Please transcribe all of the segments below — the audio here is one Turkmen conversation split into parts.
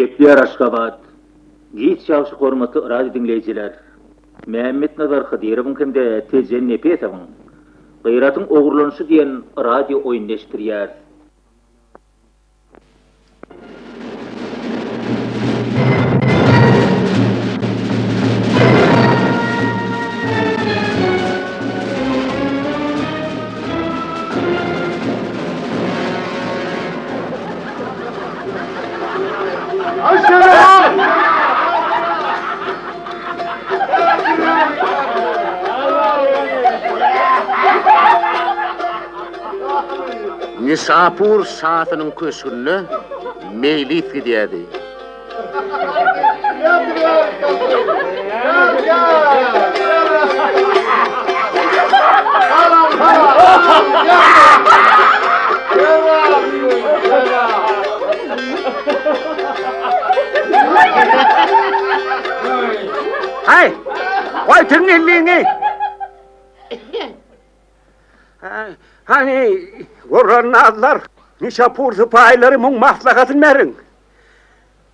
Gepleýär Aşgabat. Giç ýagşy hormatly radio diňleýjiler. Mämmetnazar Hydyrowyň hem-de Tejen Nepesowyň Gyratyň ogurlanyşy diýen radio oýnuny eşitdirýäris. Nişapur şasynyň köşgünde meýlis gidýärdi. Haý, goý tüňňilligiňi! Hany, gurrandazlar, Nişapur sypaýylary muň maslahatyny beriň.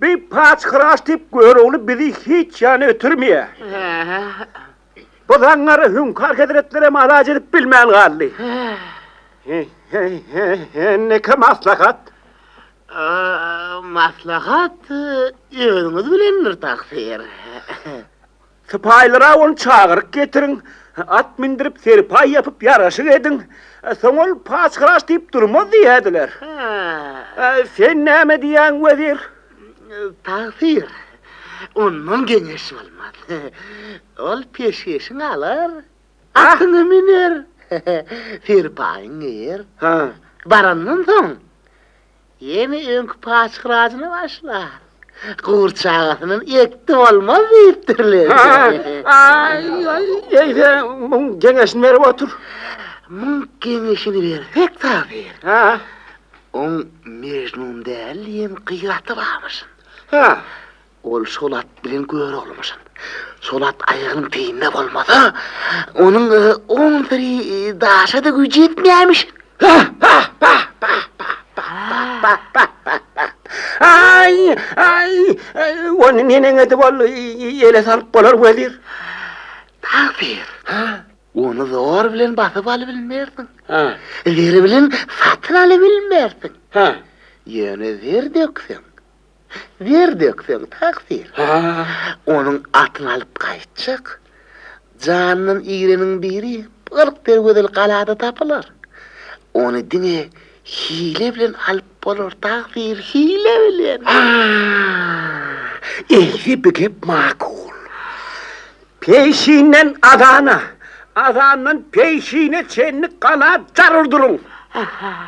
Bi paç-hyraç diýip Görogly bizi hiç ýana ötürmeýär. Bu zaňňara Hüňkar hezretlerem alaç edip bilmän galdy. Henneke maslahat? Maslahat özüňiz bilendir, tagsyr. Sypaýylara ony çagyryp getiriň, at mündürip, serpaý ýapyp, ýaraşyk ediň. Soň ol paç-hyraç diýip durmaz diýýärdiler. Sen näme diýýäň, wezir? Tagsyr, ondan geňeş bolmaz. Ol peşgeşiňi alar, atyňa müner, serpaýyňy geýer. Barandan soň, Ýene öňki paçhyrajyna başlar. Gurçagasyndan ekdi bolmaz diýipdirler. Aý, eýse, muň geňeşini berip otur. Muň geňeşini bersek Sabyr. Oň Mejnun däl diýen gyraty barmyşyn. Ol şol at bilen Görogluymyşyn. Şol at aýagynyň teýinde bolmasa, onuň on seri daşa-da güýji ýetmeýärmişin. Aý, aý, ony neneň edip ol ele salyp bolar, wezir? Tagsyr, ony zor bilen basyp alybilmersiň. Zer bilen satyn alybilmersiň. Ýöne zer dökseň, Zer dökseň, tagsyr. Onuň atyny alyp gaýtjak. Janyndan ireniň biri 40 derwezeli galada tapylar. Ony diňe hile bilen alyp bolar, tagsyr, hile bilen. Eýse bi gep makul. Peýşinden azana, azandan peýşine çenli gala jar urduryň.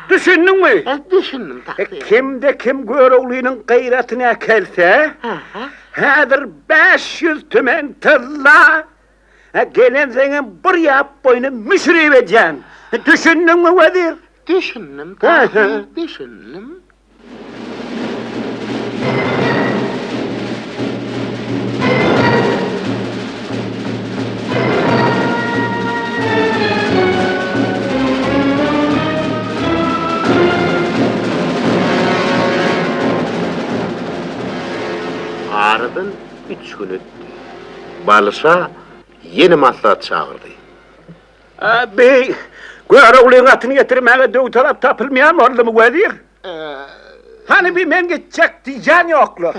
Düşündiňmi? Düşündim, tagsyr. Kimde-kim Göroglynyň gaýratyny äkelse, häzir 500 tümen tylla, gelenseňem bir ýap boýuna müşrip edýän. Düşündiňmi, wezir? Düşündim, tagsyr, düşündim. Aradan üç gün ötdi. Balyşa ýene maslahat çagyrdy. Bi Göroglyň atyny getirmäge döwtalap tapylmaýan boldumy, wezir? Hany bi men gitjek diýýän ýoklar.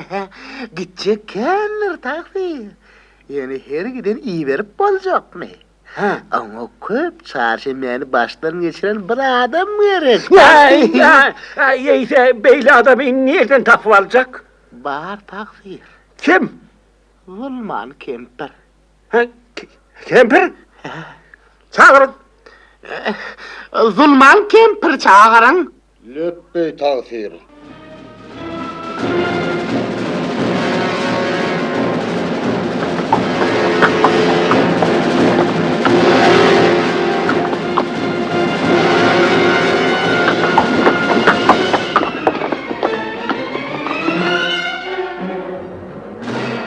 Gitjek kändir, tagsyr. Ýöne her giden iberip boljakmy? Oňa köp çarşenbäni başdan geçiren bir adam gerek. Eýse, beýle adamy nirden tapyp aljak? Bar, tagsyr. Kim? Zulman kempir. Kempir? Çagyryň! Zulman kempir çagyryň! Lepbeý tagsyr!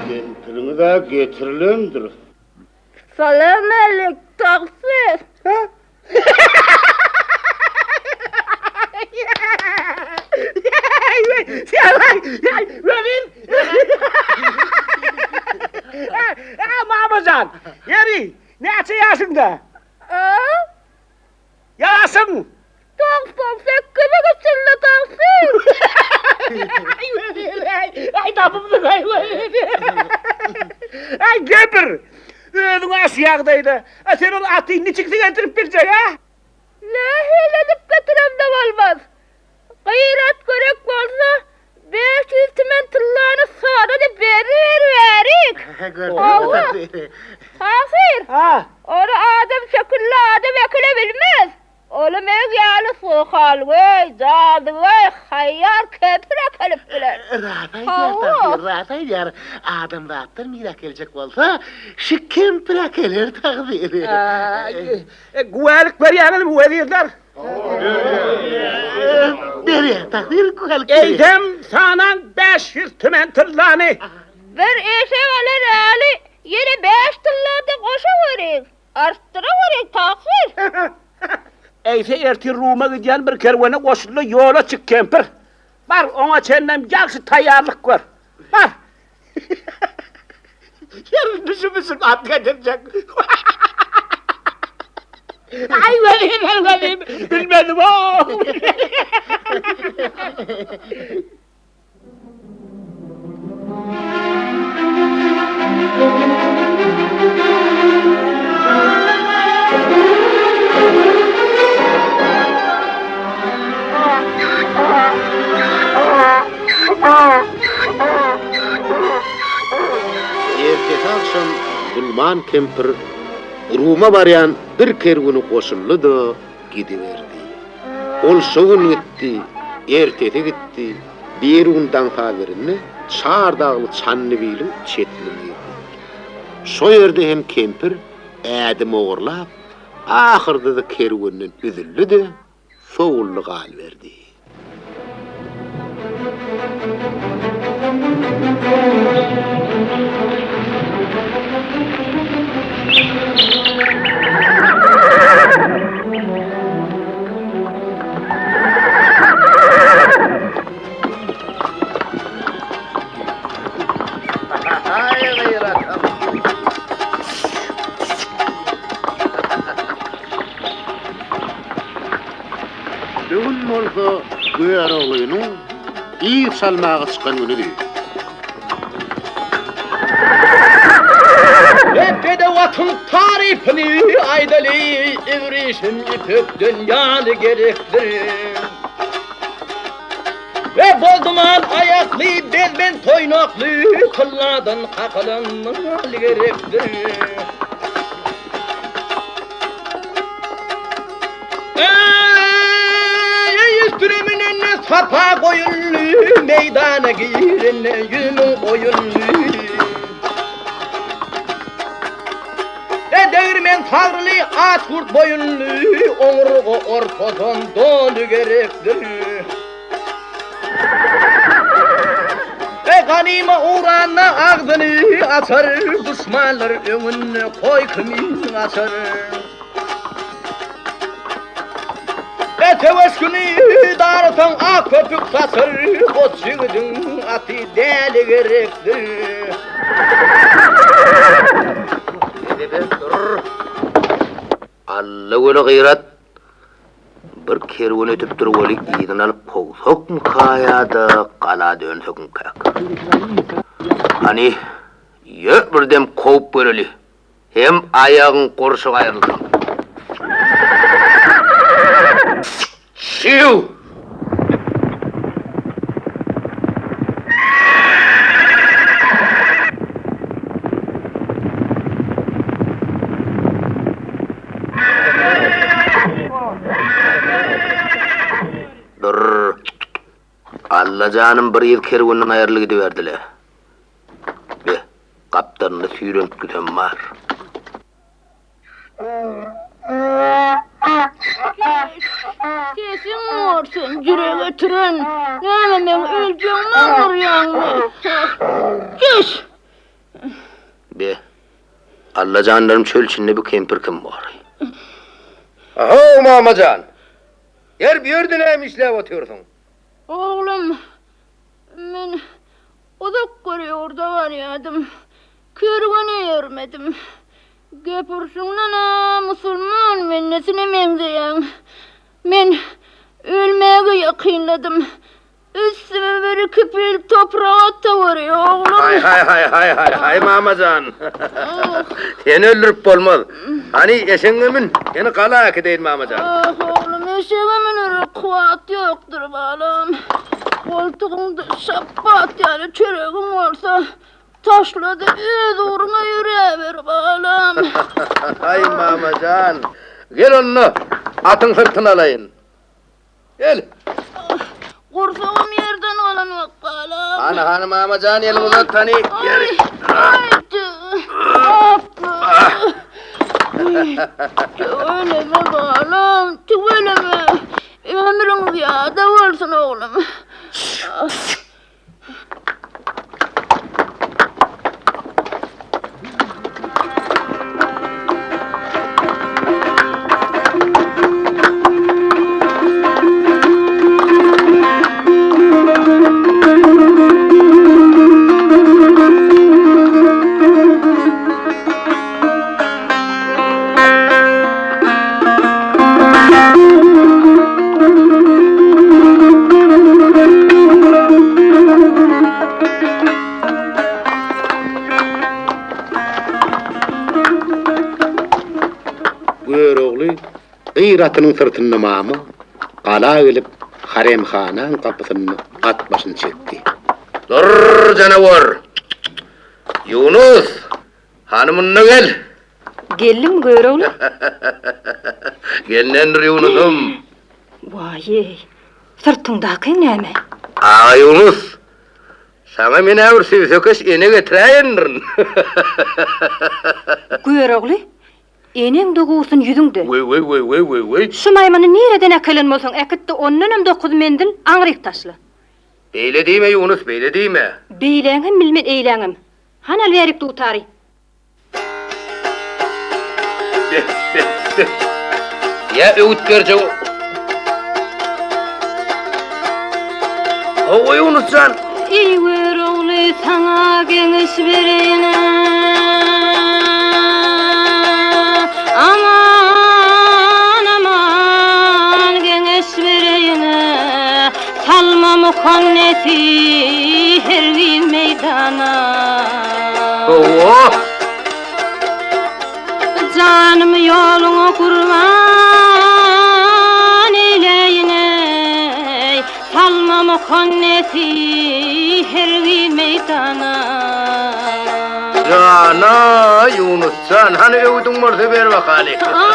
Kempiriňiz-ä getirilendir. Salam-alik, tagsyr! Wezir! Aý tapypsyň aý. Aý kempir. Özüň-ä şu ýagdaýda. A sen ol aty niçiksi getirip biljek, a? Nähili edip getiremde bolmaz. Gyrat gerek bolsa, 500 tümen tyllany sada-da beriberik. Hawa. Tahyr. Ony adam şekilli adam äkele bilmez. Ony meň ýaly suhalgöý, jadygöý, haýýar kempir äkelip biler. Ras aýdýar, tagsyr, ras aýdýar. Adamzatdan biri äkeljek bolsa, şu kempir äkeler, tagsyr. Güwälik berýäňizmi, wezirler? Berýär, tagsyr, güwälik berýär. Eýsem, sanaň 500 tümen tyllany. Bir eşek alar ýaly, ýene bäş tylla-da goşaweriň. Artdyraweriň, tagsyr. Eýse ertir Ruma gidýän bir kerwene goşul-da ýola çyk, kempir. Bar, oňa çenlem ýagşy taýýarlyk gör. Bar. Ýeri düşüp-düşüp at getirjek. Aý welin, aý welin, bilmedim-ow. Ertesi agşam Gulman kempir Ruma barýan bir kerwene goşuldy-da gidiberdi. Ol şo gün gitdi, ertesi gitdi, bir gün daň saz berende çar dagly Çandybiliň çetine girdi. Şo ýerde hem kempir ädim ogurlap, ahyrda-da kerwenden üzüldi-de, sowuldy galyberdi. Bu gün bolsa Göroglynyň yz çalmaga çykan günüdi. Bedew atyň tarypyny aýdaly, Ibrişim ýüpekden ýaly gerekdir. We bolduman aýakly, bezbent toýnakly, Tylladan kakalan nal gerekdir. Eý, üstüne münende sapa goýuldy, Meýdana girende ýüzümiň oýuldy. E degirmen sagryly, aç gurt boýunly, Oňurga ortadan doly gerekdir. E ganyma ugranda agzyny açar, Duşmanlar öňünde koý kimin gaçar. E söweş güni darasaň ak köpük saçar, Goç ýigidiň aty däli gerekdir. Alla weli Gyrat bir kerwen ötüpdir weli yzyny alyp kowsakmyka ýa-da gala dönsekmikäk? Hany, ýör bir dem kowup göreli. Hem aýagyň gurşy gaýrylsyn. Çiw! Dur. Alla janym bir ýyl kerwenden aýryly gidiberdi-le. Be, gapdalynda süýrentgisem bar. Sesiň bolsun, jürek ötüren. Näme meň öljegimi aňyrýaňmy? Geç! Be, Alla janlarym çöl içinde bu kempir kim bor? Ahow, mama jan! Ýer bu ýerde näme işläp otyrsyň? Oglum, men uzak bir ýurda barýadym. Kerwene ýörmedim. Gep urşuňdan-a musulman bendesine meňzeýäň. Men ölmäge ýakynladym. Üstüme bir-iki pil toprak ataweri, oglum. Haý, haý, haý, haý, haý, haý, mama jan. Seni öldürip bolmaz. Hany, eşegiňe mün, seni gala äkideýin, mama jan. Ah, oglum, eşege münere kuwwat ýokdur, balam. Goltugyňda şapbat ýaly çöregiň bolsa, taşla-da öz ugruňa ýöräber, balam. Haý, mama jan. Gel onda, atyň syrtyny alaýyn. Gel. Gursagym ýerden galanok, balam. Hany, hany, mama jan, eliňi uzat, hany. Aý, aý, Tüweleme, balam, tüweleme. Ömrüň zyýada bolsun, oglum. Görogly gyr atynyň syrtynda mama gala gelip haremhanaň gapysynda at başyny çekdi. Dur, janawar! Ýunus! Hany munda gel! Geldim, Görogly. Gelnendir Ýunusym. Waý-eý, syrtyňdakyň näme? Aga Ýunus, saňa men-ä bir sübsekeş ene getiräýendirin. Görogly, eneň dogursun ýüzüňde. Weý-weý-weý-weý-weý-weý. Şu maýmyny nireden äkelen bolsaň äkit-de ondanam dokuz menzil aňryk taşla. Beýle diýme, Ýunus, beýle diýme. Beýläňem bilmen, eýläňem. Hany al bärik dutary. Beh, beh, beh. Ýa öwüt berjek. Hawa, Ýunus jan. Eý, Görogly, saňa geňeş bereýin-ä. Aman, aman, geňeş bereýin-ä. Salma muhannesi hergiz meýdana. Hawa. Janymy ýoluňa gurban eýleýin-eý, Salma muhannesi hergiz meýdana. Jana, Ýunus jan, hany öwüdiň bolsa ber bakaly. Ah,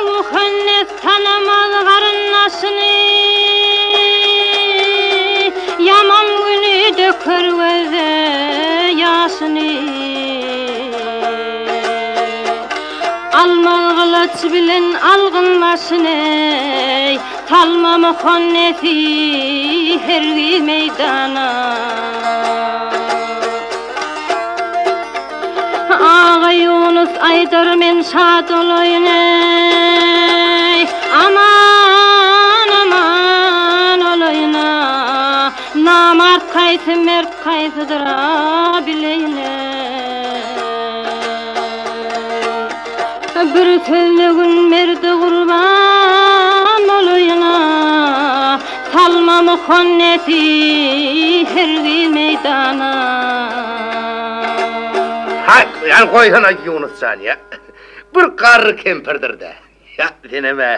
muhannes Tanamaz garyndaşyny, Ýaman güni döker gözde ýaşyny. Almaz gylyç bilen algyn başyny, Salma muhannesi hergiz meýdana. Agaýunus aýdar men şat olaýyn eý, Aman, aman olaýyn a, Namart kaýsy, mert kaýsydyr a bileýin eý. Bir sözlegin merde gurban bolaýyn a, Salma muhannesi hergiz meýdana. Haý, ýa goýsana Ýunus jan, ýa. Bir garry kempirdir-dä. Ýa, senem-ä.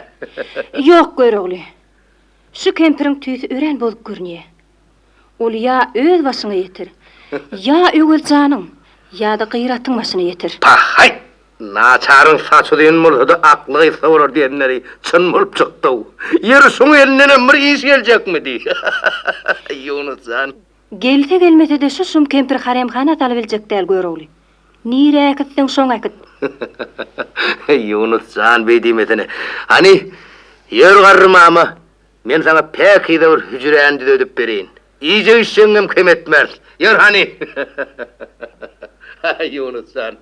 Ýok, Görogly. Şu kempiriň tüýsi örän bozuk görünýä. Ol ýa öz başyňa ýeter, ýa Öwez janyň, ýa-da Gyratyň başyna ýeter. Pahaý! Naçaryň saçy uzyn bolsa-da akly gysga bolar diýenleri çyn bolup çykdy-ow. Ýeri şuň elindenem bir iş geljekmidi? Ýunus jan. Gelse-gelmese-de şu şum kempir haremhana salybiljek däl Görogly. Nirä äkitseň şoň äkit. Ýunus jan beý diýmesene. Hany, ýör garry mama, men saňa päkize bir hüjräni düzedip bereýin. Iýjek-içjegiňem kem etmeris. Ýör hany. Ýunus jan.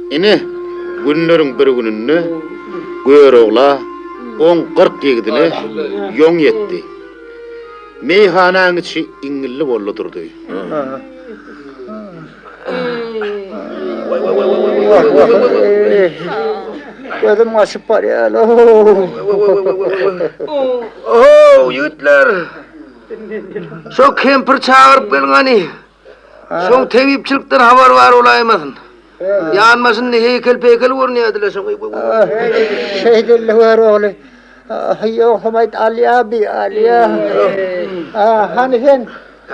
Ine, günleriň bir gününde Görogla, oň 40 ýigidine ýoň ýetdi. Meýhanaň içi iňňilli boldy durdy. Gözüm gaçyp barýar-ow. Ow, ýigitler! Şo kempir çagyryp geliň hany. Şoň tebipçilikden habary bar bolaýmasyn. Ýanbaşynda heýkel-peýkel görünýärdi-le şoň. Şeýdildi Görogly. Ýogsam aýt, alýa bi, alýa. Hany sen,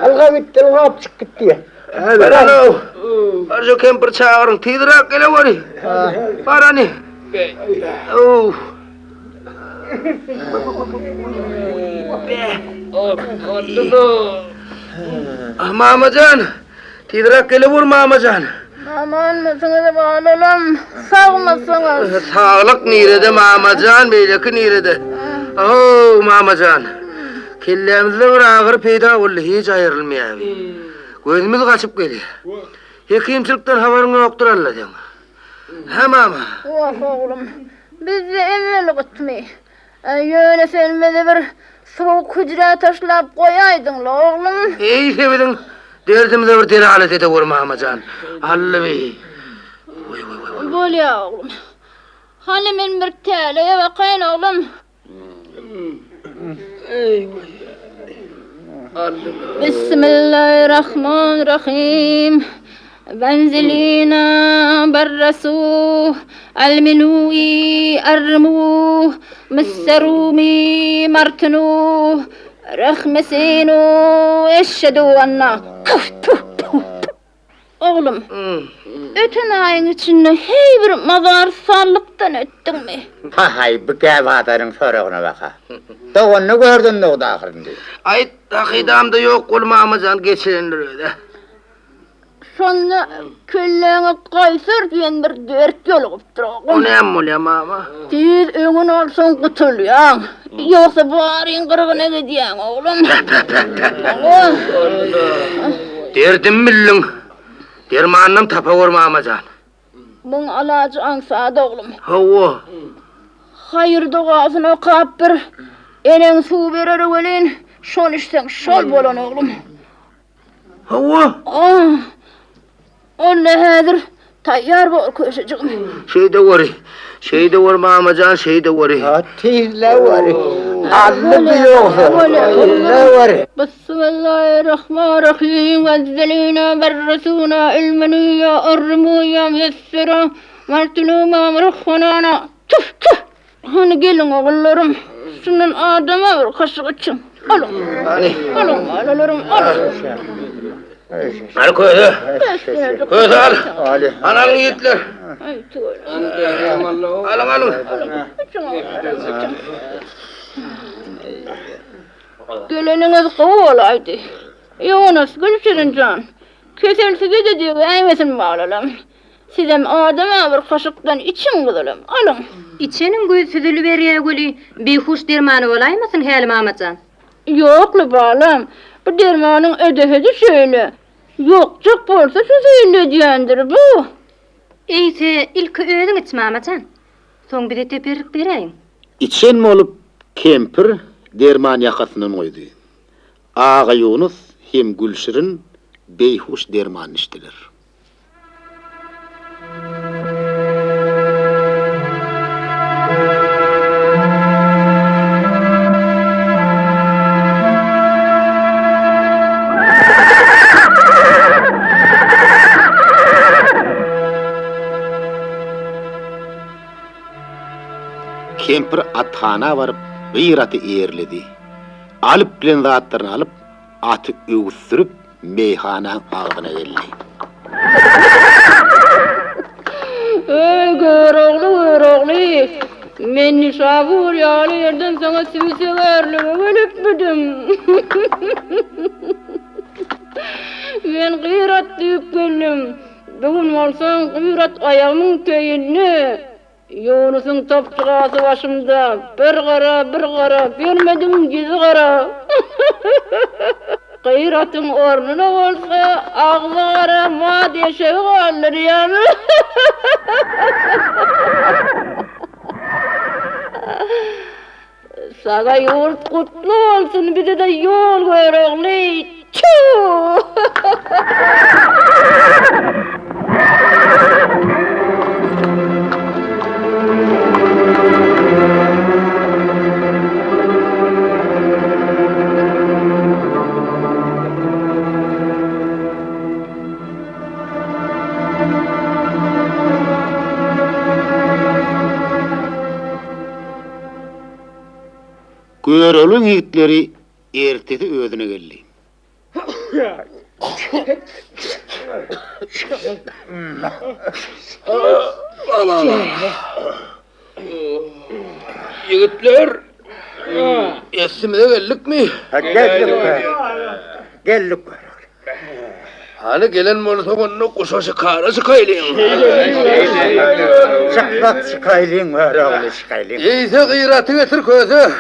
ylgap git, ylgap çyk git diýýär. Bar-ow, bar şo kempiri çagyryň, tizräk geleweri. Bar hany. Ow. Mamajan, tizräk gelewür mamajan. Amanmysyňyz balalam, sagmysyňyz? Saglyk nirede mamajan, beýleki nirede? Ow, mamajan. Kellämizde bir agyry peýda boldy, hiç aýrylmaýar. Gözümiz gaçyp gelýär. Hekimçilikden habaryň ýokdur alla seň. Hä mama? Wah oglum, bizde emel gytmy. Ýöne sen bizi bir sowuk hüjrä taşlap goýaýdyň-la oglum. Eýse biziň derdimize bir delalat edewür mama jan. Allabeý. Weý weý weý. Bolýa oglum. Hany men bir täleýe bakaýyn oglum. Bismillahirrahmanirrahim. Benzelina berresu alminui armu misserumi martinu rehmesinu eşhedü enna Tuf tuf tuf. Oglum, öten aýyň içinde heý bir mazar sallykdan ötdüňmi? Pahaý, bu gäbazaryň soragyna bak-a. Doganyny gördüm-de ahyryn diýip. Aýt, hakydamda ýok bol mama jan, geçirendir öz-ä. Şonda kelläňe gaýsar diýen bir dert ýolugypdyr, oglum. O näme bolýar, mama? Tiz öňüni alsaň gutulýaň. Ýogsa baryň gyrgyna gidýäň, oglum. Derdim bildiň. Dermanynam tapawor, mama jan. Muň alajy aňsat, oglum. Hawa. Haýyr dogasyny okap bir eneň suw berer welin, şony içseň şol bolan, oglum. Hawa. Onda häzir taýýar bol köşejigim. Şeýde göri. Şeýde gör mama jan, şeýde göri. Ha, tizle göri. Aldy bu ýogsa. Tizle göri. Bismillahirrahmanirrahim. Wezzelina berresuna ilmeniya armuya müyessera martuluma murhunana. Tüf tüf. Hany geliň ogullarym, şundan adama bir kaşyk içiň. Alyň. Alyň balalarym, alyň. Al köze. Köze al. Al alyň ýigitler. Alyň alyň. Geleniňiz gowy bolaýdy. Ýonas, Gülşirin jan, kesel size-de degäýmesin balalam. Sizem adama bir kaşykdan içiň gyzylym, alyň. Içeniň gözi süzüliberýä weli, beýhuş dermany bolaýmasyn häli mamajan? Ýok-la balam, bu dermanyň ödehedi şeýle. Ýokjak bolsa şu zeýilli edýändir bu. Eýse, ilki özüň iç mamajan. Soň bize teperrik beräýiň. Içen bolup, kempir derman ýakasyndan goýdy. Agaýunus hem Gülşirin beýhuş dermanyny içdiler. Kempir athana baryp, gyr aty eýerledi. Alyp bilen zatlaryny alyp, aty öwüsdirip, meýhanaň agzyna geldi. Eý, Görogly, Görogly! Men Nişabur ýaly ýerden saňa sübsegärlige gelipmidim? Men gyr at diýip geldim. Bu gün bolsaň, gyr at aýagymyň teýinde. Ýunusyň topçugasy başymda, bir gara, bir gara, bermedim ýüzi gara. Gyratyň ornuna bolsa agzy gara mat eşegi galdyrýan. Saňa ýurt gutly bolsun, bize-de ýol Görogly. Çüw! Göroglyň ýigitleri ertesi özüne geldi. Ýigitler, essimize geldikmi? Geldik. Geldik. Hany gelen bolsak onda guşa şikara çykaýlyň. Çyksak çykaýlyň, Görogly çykaýlyň. Eýse Gyraty getir köse.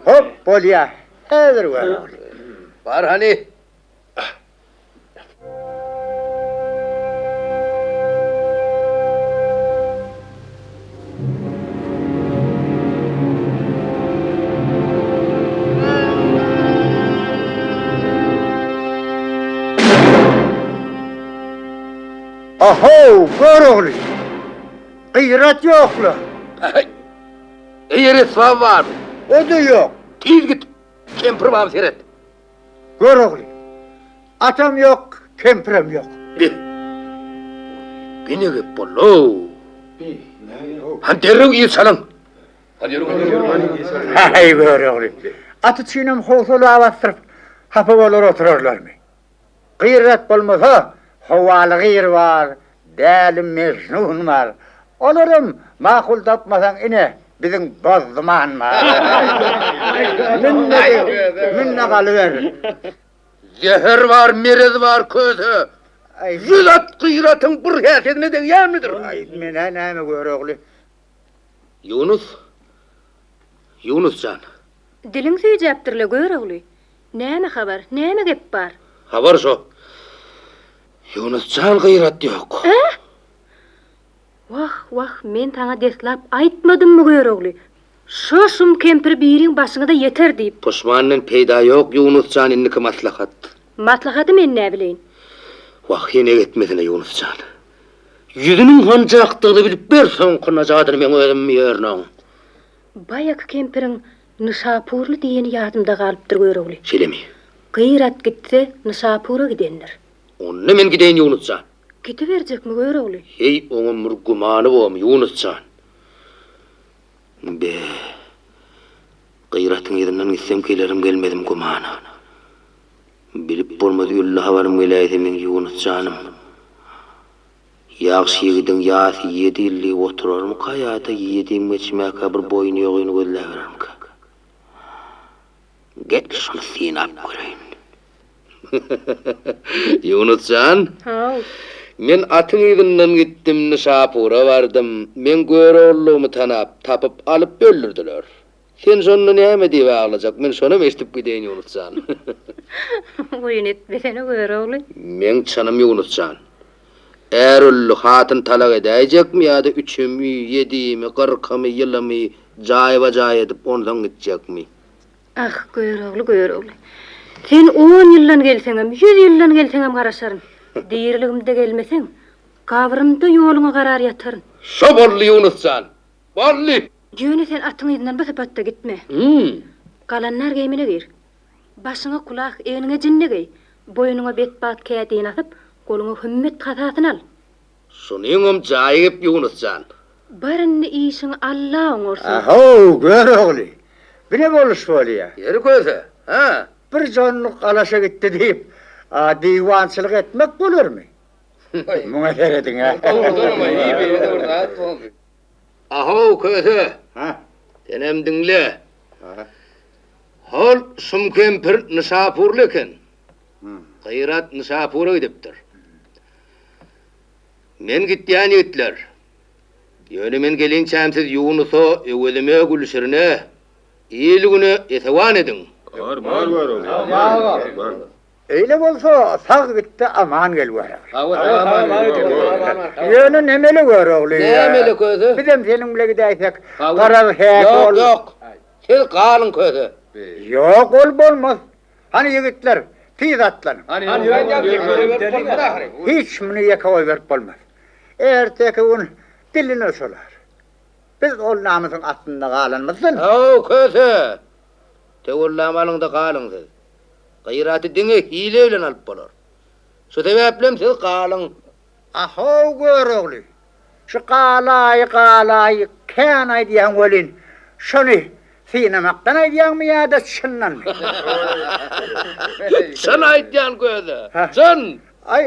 Hop, bolýa. Häzir Görogly. Bar hany. Ahow, Görogly! Gyrat ýok-la! Eýer esbap barmy? O-da ýok. Tiz git, kempir barmy seret. Görogly, atam ýok, kempirem ýok. Be, bi ne gep boldy-ow? Hany derrew yz çalyň. Haý, Görogly, at üçinem howsala basdyryp, hapa bolar oturarlarmy? Gyrat bolmasa, howaly gyr bar, däli Mejnun bar. Olaram makul tapmasaň, ine, biziň Bozduman bar. Mün-de galyber. Zäher bar, merez bar, köse. 100 at Gyratyň bir häsegine degýänmidir? Aý, men-ä näme, Görogly. Ýunus, Ýunus jan. Diliň süýjäpdir-le, Görogly. Näme habar, näme gep bar? Habar şo. Ýunus jan Gyrat ýok. Ä? Wah, wah, men saňa deslap aýtmadymmy, Görogly? Şo şum kempir biriň başyňyza ýeter diýip. Puşmandan peýda ýok, Ýunus jan, indiki maslahat. Maslahaty men näbileýin. Wah, enek etmesene, Ýunus jan. Ýüzüniň honjakdygyny bilip ber soňky najadyny meň özüm ýörün oň. Baýaky kempiriň Nyşapurly diýeni ýadymda galypdyr Görogly. Şeýlemi? Gyrat gitse Nyşapura gidendir. Onda men gideýin Ýunus jan. Gidiberjekmi Görogly? Heý oňam bir gümany bormy Ýunus jan. Be. Gyratyň yzyndan gitsem gelerim gelmezim gümana. Bilip bolmaz öldi habarym geläýse meň Ýunus janym. Ýagşy ýigidiň ýasy ýedi ýyl diýip oturarmyka ýa-da ýedim geçmäkä bir boýny-ýogyny gözläberermikä? Gel şuny synap göreýin. Ýunus jan. Haw. Men atyň yzyndan gitdim, Nyşapura bardym. Meň Göroglulygymy tanap, tapyp alyp öldürdiler. Sen şonda näme diýip aglajak, men şonam eşidip gideýin Ýunus jan. Oýun etmesene Görogly. Meň çynym Ýunus jan. Är öldi, hatyn talak edäýjekmi ýa-da üçümi, ýedimi, kyrkymy, ýylymy jaýba-jaý edip onsoň gitjekmi? Ah, Görogly, Görogly. Sen on ýyldan gelseňem, ýüz ýyldan gelseňem garaşaryn. Diriligimde gelmeseň, gabrymda ýoluňa garar ýataryn. Şo boldy Ýunus jan. Boldy! Ýöne sen atyň yzyndan bu sypatda gitme. Galanlar geýmine gir. Başyňa kulah, egniňe jinne geý. Boýnuňa betbagt kädini asyp, goluňa hümmet hasasyny al. Şunyňam jaýy gep Ýunus jan. Bar indi işiňi Alla oňarsyn. A-how, Görogly! Bu ne boluş bolýa? Ýeri köse, hä? Bir jonluk alaşa gitdi diýip, diwançylyk etmek bolarmy? Muňa serediň-ä. Ahow, Köse! Senem diňle. Hol şum kempir Nyşapurly eken. Gyrat Nyşapura gidipdir. Men gitýän ýigitler. Ýöne men gelinçäm siz Ýunusa, Öwezime, Gülşirine, il-güne esewan ediň. Bar, bar Görogly. Bar. Eýle bolsa, sag git-de, aman gel Görogly. Hawa, sag aman gel. Ýöne nemeli Görogly? Nämeli köse? Bizem seniň bile gidäýsek, garaz häk ol. Ýok, ýok. Siz galyň köse. Ýok, ol bolmaz. Hany ýigitler, tiz atlanyň. Hiç muny ýeke goýberip bolmaz. Erteki gün diline solar. Biz ol namysyň astynda galanymyzdan. Haw, köse! Töwellamy alyň-da galyň siz. Gyraty diňe hile bilen alyp bolar. Şu sebäplem siz galyň. A-how, Görogly! Şu galaý, galaý kän aýdýaň welin, şony synamakdan aýdýaňmy ýa-da çyndanmy? Çyn aýdýan Köse, çyn! Aý,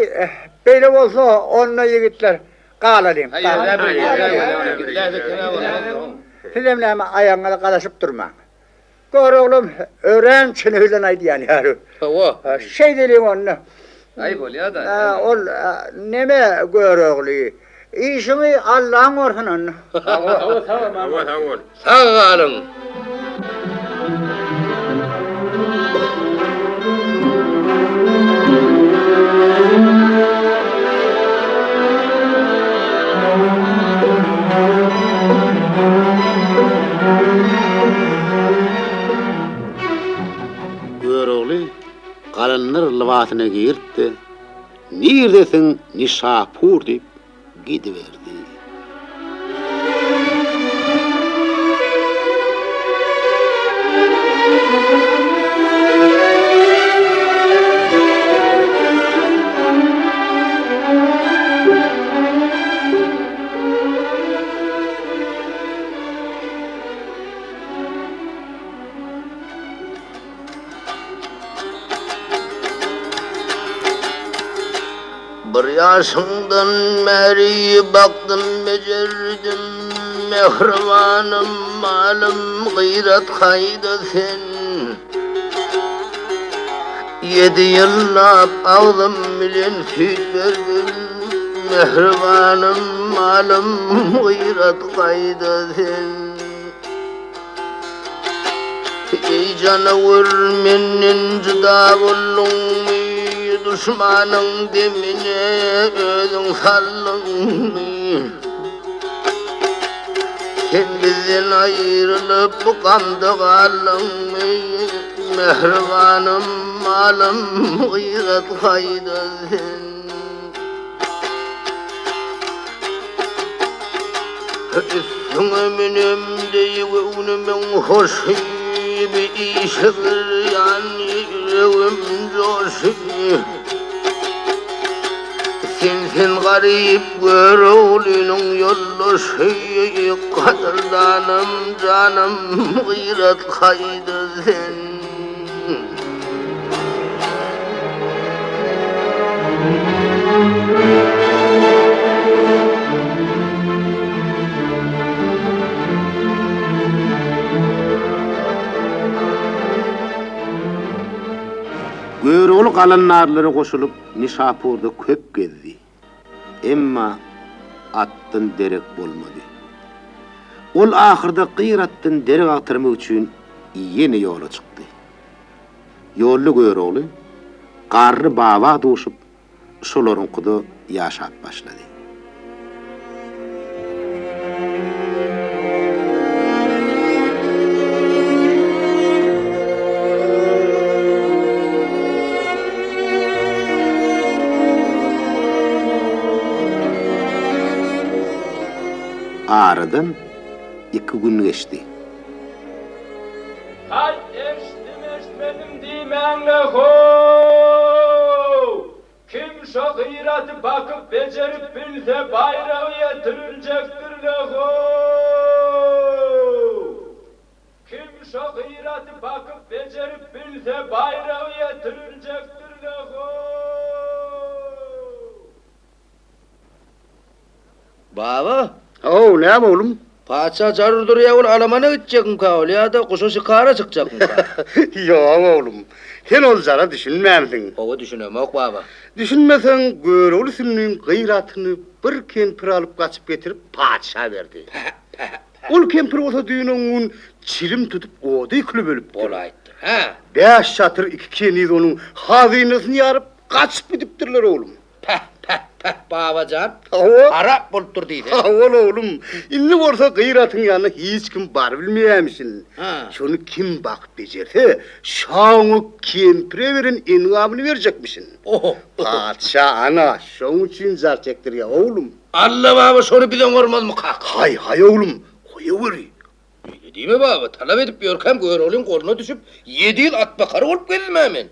beýle bolsa, onda ýigitler, galalyň. Sizem näme aýagyňyza galaşyp durmaň. Göroglam örän çyny bilen aýdýan ýaly. Hawa. Şeýdeliň onda. Aý bolýa-da. Ol neme Görogly, işiňi Allaň görsün onda. Hawa, sag bol. Sag galyň. Görogly galandar lybasyna girip-de, Nirdesiň, Nişapur diýip, gidiberdi. Bir ýaşyňdan bäri bakdym bejerdim Mähribanym malym gyrat haýda sen Ýedi ýyllap agzym bilen süýt berdim Mähribanym malym gyrat gaýda sen Eý janawar menden jyda bolduňmy Duşmanyň demine özüň saldyňmy Sen bizden aýrylyp bu gamda galdyňmy Mähribanym malym gyrat haýda sen. Üstüňe münem deý göwnümiň hoşy, Bir işe girýän ýüregim joşy. Sen-sen garyp Göroglynyň ýoldaşy, Gadyrdanym, janym, Gyrat haýda sen. Görogly galandarlara goşulyp, Nişapurda köp gezdi. Emma atdan derek bolmady. Ol ahyrda gyr atdan derek agtarmak üçin ýene ýola çykdy. Ýolda Görogly garry baba duşup, şolaryňkyda ýaşap başlady. Aradan iki gün geçdi. Haý, eşitdim-eşitmedim diýmäň-le how! Kim şo gyraty bakyp bejerip bilse baýragy ýetiriljekdir-le how! Kim şo gyraty bakyp bejerip bilse baýragy ýetiriljekdir-le how! Baba! Haw, näme oglum? Patyşa jar urdurýar, ol alamana gitjekmika ol ýa-da guşa şikara çykjakmyka? Ýok, oglum. Sen ol jara düşünmänsiň. Hawa, düşünemok, baba. Düşünmeseň, Görogly sünnüň gyr atyny bir kempir alyp gaçyp getirip patyşa berdi. Ol kempir bolsa düýn-öňňun çilim tutup oda ýykylyp ölüpdir. Bolaýypdyr. Hä. Bäş şatyr iki keniz onuň hazynasyny ýaryp, gaçyp gidipdirler, oglum. Päh, päh, päh, baba jan. Hawa. Harap bolupdyr diýsene. Hawa, oglum. Indi bolsa Gyratyň ýanyna hiç kim barybilmeýärmişin. Hä. Şony kim bakyp bejerse, şa oňa kempire beren engamyny berjekmişin. Oho. Patyşa ana, şoň üçin jar çekdirýär, oglum. Alla baba şony biz oňarmazmykak? Haý, haý, oglum, goýaweri. Beýle diýme baba, talap edip ýörkäm Göroglyň goluna düşüp, ýedi ýyl atbakar bolup gezdim-ä men.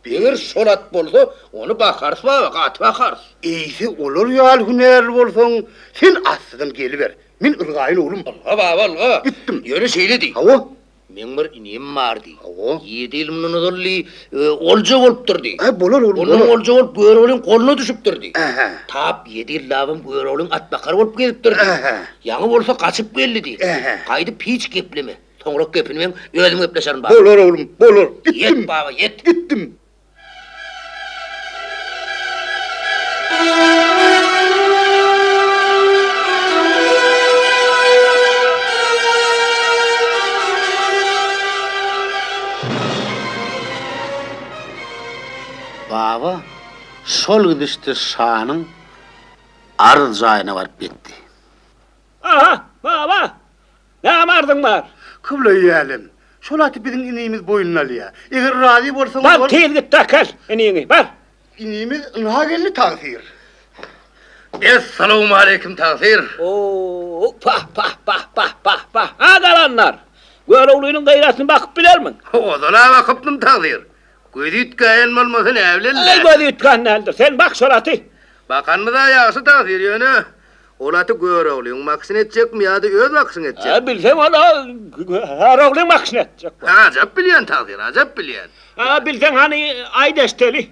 Eger şol at bolsa, ony bakarys baba, gaty bakarys. Eýse olar ýaly hünärli bolsaň, sen assydan geliber. Men ylgaýyn oglum. Ylga baba, ylga. Gitdim. Ýöne şeýle diý. Hawa. Meň bir inim bar diý. Hawa. Ýedi ýyl mundan ozal diý, olja bolupdyr diý. Hä, bolar oglum, bolar. Ondan olja bolup Göroglyň goluna düşüpdir diý. Ähä. Tap ýedi ýyllabam Göroglyň atbakary bolup gezipdir diý. Ähä. Ýaňy bolsa gaçyp geldi diý. Ähä. Gaýdyp hiç gepleme. Soňrak gepini meň özüm gepleşerin baba. Bolar oglum, bolar. Gitdim. Ýet baba, ýet. Gitdim. Baba şol gidişde şanyň arz jaýyna baryp ýetdi. Aha, baba! Näme arzyň bar? Kyblaýy älem, şol aty biziň inimiz boýnuna alýar. Eger razy bolsaňyz, Bar, ol. tiz git-de äkel iniňi, bar! Inimiz ynha geldi, tagsyr. Essalawmaleýkim, tagsyr! O-o, pah, pah, pah, pah, pah, pah! A galanlar! Göroglynyň gaýratyny bakyp bilermiň? Ozal-a bakypdym, tagsyr. Gözi üýtgäýen bolmasa näbileli-dä? Eý, gözi üýtgän däldir. Sen bak şol aty! Bakanymyz-a ýagşy, tagsyr, ýöne Ol aty Göroglyň bakyşyny etjekmi ýa-da öz bakyşyňy etjekmi? Hä, bilseň ol-a Göroglyň bakyşyny etjek. Ajap bilýän tagsyr, ajap bilýän. Hä, bilseň hany aýt eşdeli.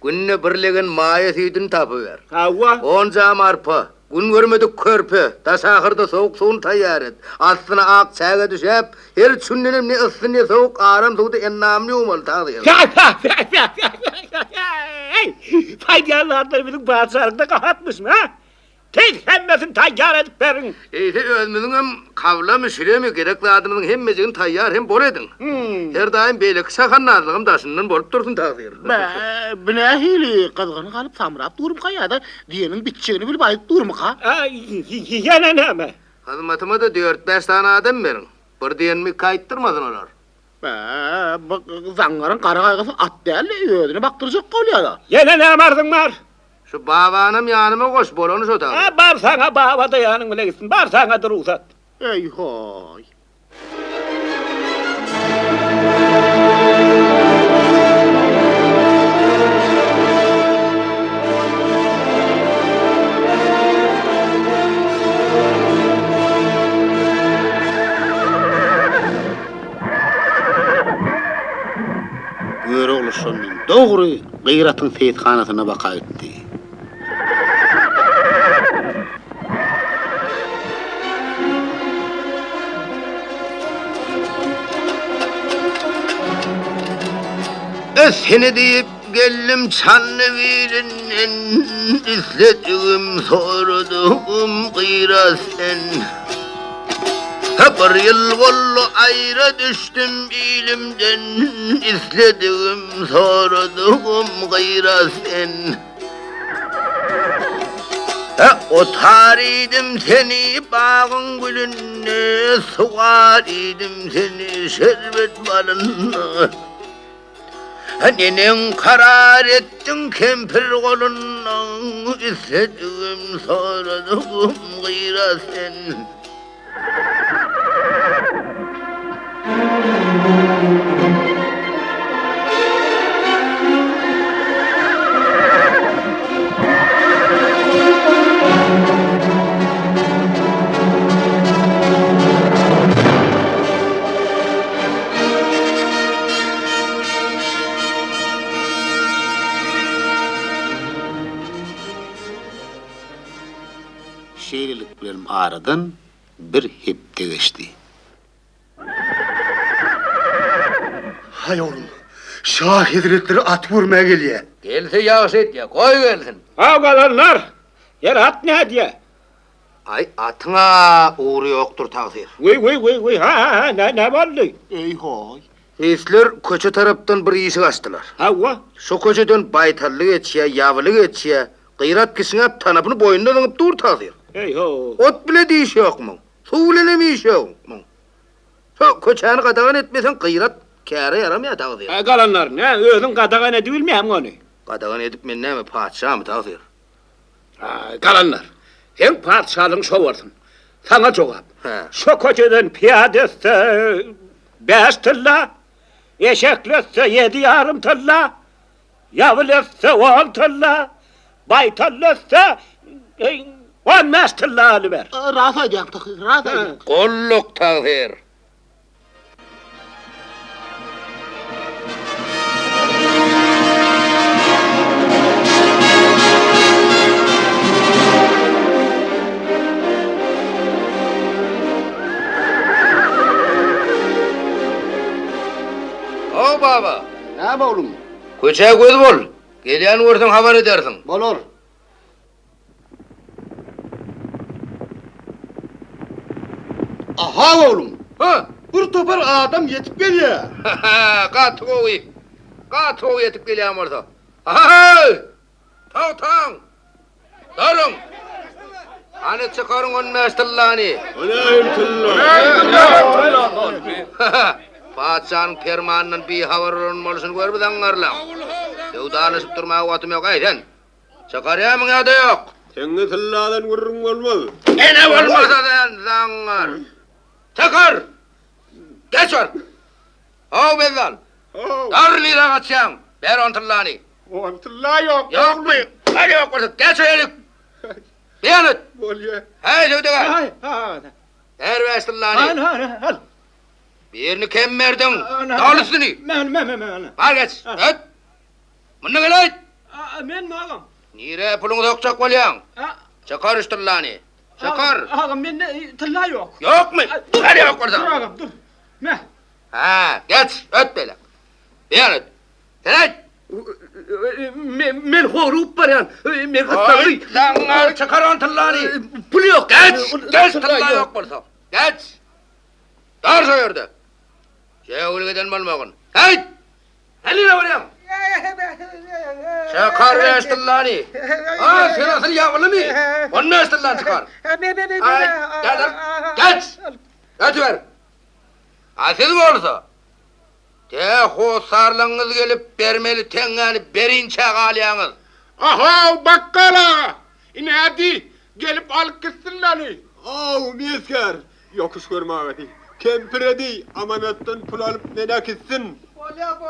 Günde bir legen maýa süýdüni tapyber. Hawa. On jam arpa, gün görmedik körpe, daş ahyrda sowuk suwuny taýýar et. Astyna ak çäge düşäp, her üçündenem ne yssy ne sowuk aram suwda endamyny ýuwmaly tagsyr. Eý, taýýar zatlar biziň patyşalykda gahatmyşmy, hä? Tiz hemmesini taýýar edip beriň! Eýse özümiziňem kablamy, şiremi, gerek zadymyzyň hemmejigini taýýar hem bol ediň. Her daýym beýleki şahandazlygam daşyndan bolup dursun tagsyr. Bä, bu nähili, gyzgyny galyp samrap durmyka ýa-da diýeniň bitjegini bilip aýdyp durmyka? Ýene näme? Hyzmatyma-da dört-bäş sany adam beriň. Bir diýenimi iki aýtdyrmasyn olar. Bä, bu zaňňaryň gara gaýgysy at däl-de, özüne bakdyrjak bolýar-a. Ýene näme arzyň bar? Şu babanam ýanyma goş, bolany şo taýda. Hä, barsaň-a baba-da ýanyň bile gitsin, barsaň-a-da rugsat. Eý-hoý! Görogly şondan dogry Gyratyň seýishanasyna baka gitdi. Seni diýip geldim Çandybilinden, Isledigim, soradygym Gyrat sen. Bir ýyl boldy aýra düşdüm ilimden, Isledigim, soradygym gyra sen. Otar idim seni bagyň gülünde, Suwar idim seni şerbet balynda. Neneň karar etdiň kempir golundan, Isledigim, soradygym gyra sen. Şeýlelik bilen aradan bir hepde geçdi. Haý oglum, şa hezretleri at görmäge gelýä. Gelse ýagşy etýä, goý gelsin. Haw galanlar, ýeri at nädýä? Aý, atyň-a ugry ýokdur tagsyr. Wiý, wiý, wiý, wiý, ha, ha, ha, nä, nä boldy? Eý-hoý! Seýisler köçe tarapdan bir işik açdylar. Hawa. Şo köçeden baýtally geçýä, ýabyly geçýä, Gyrat kişňäp tanapyny boýnuna zyňyp dur tagsyr. Heý-ho. Ot bile-de işi ýok muň. Suw bilenem işi ýok muň. Şo köçäni gadagan etmeseň Gyrat käre ýaramaýar tagsyr. Hä, galanlar, nä, özüň gadagan edibilmeýämiň ony? Gadagan edip men näme, patyşamy tagsyr? Aý, galanlar, seň patyşalygyň şo bolsun. Saňa jogap. Hä. Şo köçeden pyýada ötse bäş tylla, eşekli ötse ýedi ýarym tylla, ýabyl ötse on tylla, baýtally ötse on bäş tylla alyber. Ras aýdýaň, tagsyr, ras aýdýaň. Gulluk, tagsyr. How baba! Näme oglum? Köçä göz bol! Gelýän görseň habar edersiň. Bolar. Aha oglum. Ha! Bir topar adam ýetip gelýär. Gaty gowy. Gaty gowy ýetip gelýän bolsa. Aha-heý! Togtaň! Duruň! Hany çykaryň on bäş tyllany. Nähili tylla? Patyşanyň permanyndan bihabar bolan bolşuny görüp zaňňarlaň. Söwdalaşyp durmaga wagtym ýok. Eý, sen! Çykarýarmyň ýa-da ýok? Teňňe tylladan gürrüň bolmaz. Ene bolmasa sen zaňňar. Çykar! Geç bar! How bezzal! How! Dar nirä gaçýaň? Ber on tyllany. On tylla ýok. Ýokmy? Hany ýok bolsa, geç öýelik! Beýan et! Bolýa. Häý, söwdagär! Haý, ha. Ber bäş tyllany. Hany, hany, al. Birini kem berdiň. Dal üstüni. Men, men, men, men. Bar geç. Öt! Munda gel-aýt! Menmi agam? Nirä puluňy sokjak bolýaň? Çykar şu tyllany. Çykar! Agam, mende tylla ýok. Ýokmy? Hany ýok bolsa? Dur agam, dur. Me. Hä, geç, öt beýle. Beýan et. Sen aýt! Men howlugyp barýan. Men gyssagly. Zaňňar, çykar on tyllany. Pul ýok. Geç, geç tylla ýok bolsa. Geç. Dur şo ýerde. Jögülik eden bolmagyn. Häýt! Sen nirä barýaň? Çykar bäş tyllany. A, sen asyl ýabylymy? On bäş tyllany çykar. Aý, gel, geç! Ötüber. A siz bolsa, tä hossarlaryňyz gelip bermeli teňňäni berinçä galýaňyz. Ahow, bakgal aga! Ine diý, gelip alyp gitsin meni. Aw, mesger, Ýokuş görme aga diý. Kempire diý, amanatdan pul alyp meni äkitsin.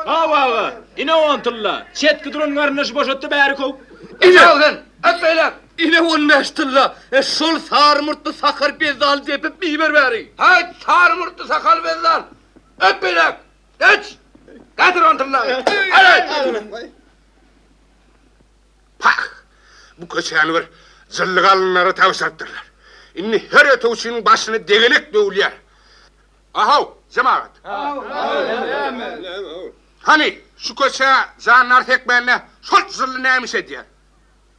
Haw aga, ine on tylla. Çetki duran garyndaşy boşatdy bäri kowup. Ine, sen, öt beýläk! Ine on bäş tylla. Şol sary murtly sakar bezzaly depip iber bäri. Haýt, sary murtly sakal bezzal! Öt beýläk! Geç! Getir on tyllany! Hal-aý! Pah! Bu köçäni bir jylly galynlara tabşyrypdyrlar. Indi her ötegçiniň başyna degenek döwülýär. A-how, jemagat! Hany, şu köçä jandar sekmände şol jylly näme iş edýär?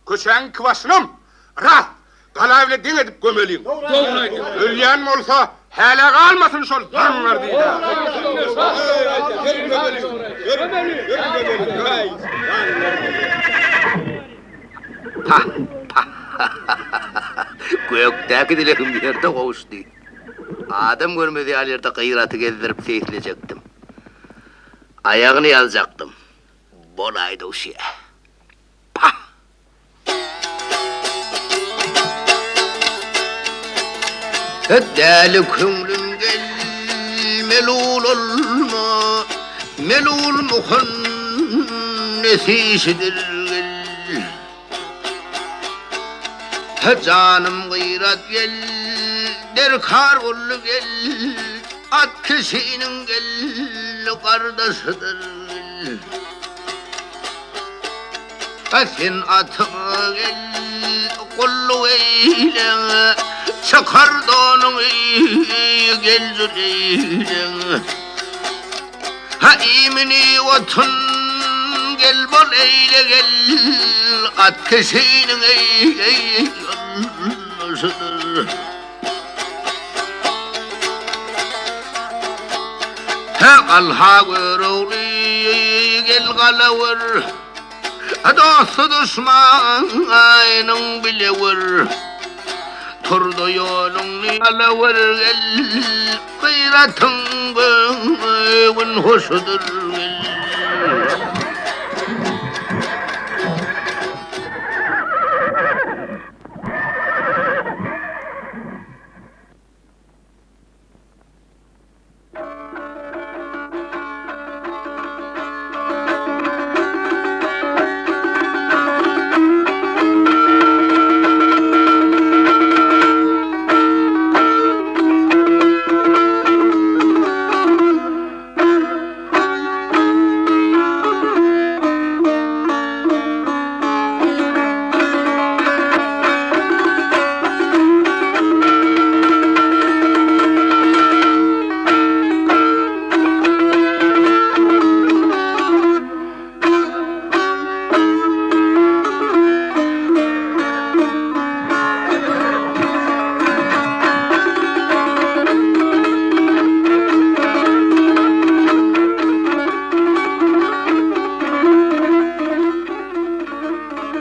Köçäň iki başynam, rast, gala bile deň edip gömeliň. Ölýän bolsa, hälä galmasyn şol zaňňar diýdi. Pah, pah, Gökdäki dilegim ýerde gowuşdy. Adam görmez ýaly ýerde Gyraty gezdirip seýislejekdim. Aýagyny ýazjakdym. Bolaýdy uşýa. Pah! Däli köňlüm gel, melul olma, Melul muhannes işidir gel. Janym gyrat gel, derkar boldy gel, At kişiniň gel, gardaşydyr gel. A sen atyňa gel, gulluk eýle, Çykar donuňy, gel jür eýle. Ha iýmini otun, gel bol eýle gel, At kişiniň eý, ýoldaşydyr. Hä, galha Görogly, gel galawer. Dosty duşmanyň bilewer. Tur-da ýoluňny alawer gel, Gyratyň göwün hoşudyr gel.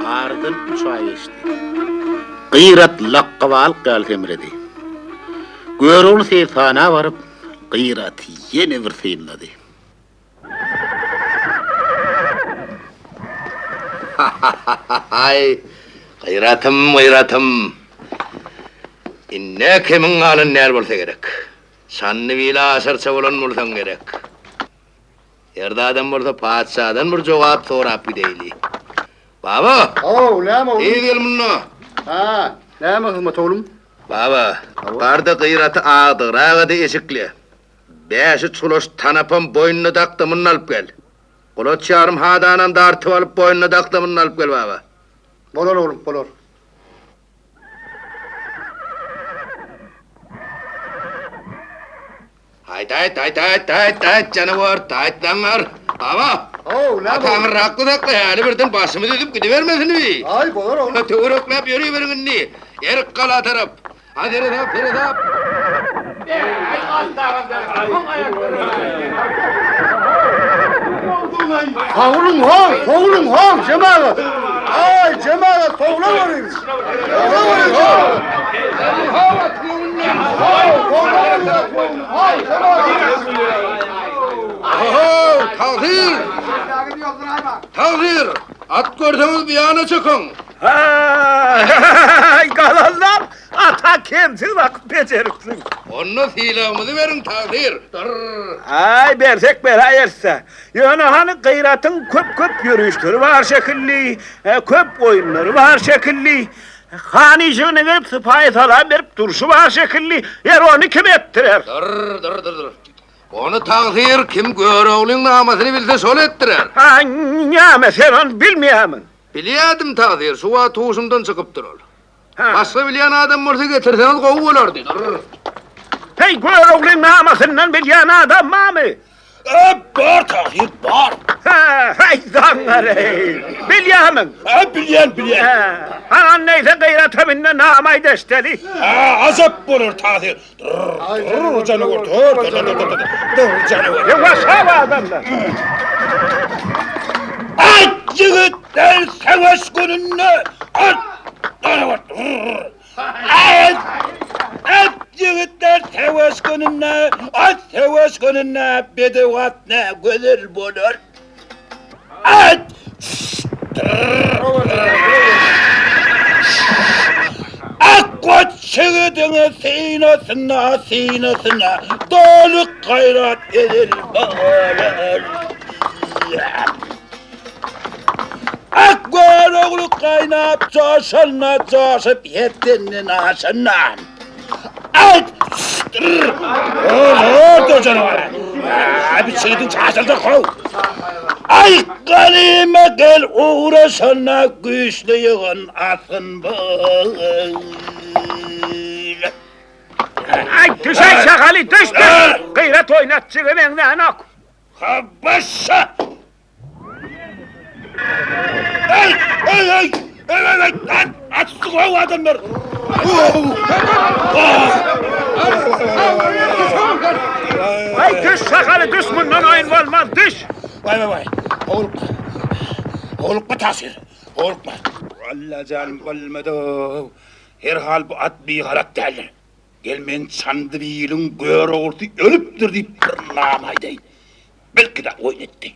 Aradan üç aý geçdi. Gyrat lakga balyk ýaly semredi. Görogly seýishana baryp, Gyraty ýene bir synlady. Ha-ha-ha-haý! Gyratym, Gyratym! Indi kemiň galan däl bolsa gerek. Çandybil aşyrça bolan bolsaň gerek. Serdadam bolsa patyşadan bir jogap sorap gideýli. Baba! Haw, näme oglum? Tiz gel munda! Hä, näme hyzmat oglum? Baba, bar-da Gyraty agdygraga-da eşikle. Bäş-üç gulaç tanapam boýnuna dak-da muny alyp gel. Gulaç ýarym hadanam dartyp alyp boýnuna dak-da muny alyp gel, baba. Bolar oglum, bolar. Haýt, haýt, haýt, haýt, haýt, haýt, janawar, haýt, zaňňar. Baba! How, näme? At aňyrrakda sakla, häli birden başymyzy üzüp gidibermesin bi. Aý, bolar oglum. Töwerekläp ýöriberiň indi. Erik gala tarap. Ha, seresap, seresap. Sowluň how, sowluň how, jemagat! Aý, jemagat, sowla görüň! Sowla görüň, how! Ho-ho, tagsyr! Tagsyr! At görseňiz bu ýana çykyň! Haý, galanlar, ata kemsiz bakyp bejeripsiň. Onda sylagymyzy beriň, tagsyr! Dyrr! Aý, bersek beräýeris-dä. Ýöne hany Gyratyň köp-köp ýörişleri bar şekilli, köp oýunlary bar şekilli. Han işigine gelip sypaýy salam berip durşy bar şekilli, ýer ony kim etdirer? Dur, dur, dur, dur. Ony tagsyr kim Göroglyň namasyny bilse şol etdirer. Ha, näme, sen ony bilmeýärmiň? Bilýärdim tagsyr, şu wagt huşumdan çykypdyr ol. Başga bilýän adam bolsa getirseňiz gowy bolardy. Dur. Heý, Göroglyň namasyndan bilýän adam barmy? Ä, bar tagsyr, bar. Hä, häý, zaňňar-eý. Bilýärmiň? Hä, bilýän, bilýän. Hä, hany onda-eýse Gyrat hem indi nama aýt eşdeli. Hä, ajap bolar tagsyr. Dur, dur, janawar, dur, dur, dur, dur, dur, dur, janawar. Ýuwaş-haw adamlar. Aýt, ýigitler, söweş gününde, at, janawar, dur. At! At ýigitler söweş gününde, at söweş gününde bedew at ne gözel bolar. At! Ak goç ýigidiň synasyna, synasyna doly gaýrat edil bolar. Ak Görogly gaýnap joşanda joşup hetdinden aşanda. Aýt! Dur janawar. Abi çeýdiň çaşyrdyk how. Aý galyma gel ugraşanda güýçli ýygyn asgyn bol. Aý düşäý şahaly düş düş. Gyrat oýnatjyga meňzänok. Habaşa! Ey! Ey! Ey! Ey! Ey! Ey! At! At üstüne adamlar! Aý düş! Şahaly düş mundan oýun bolmaz düş. Waý waý waý. Howlukma. Howlukma tagsyr. Howlukma. Allajan bolmady. Herhal bu at bigalat däldir. Gel men Çandybiliň Göroglusy ölüpdir diýip bir nama aýdaýyn. Belki-de oýun etdi.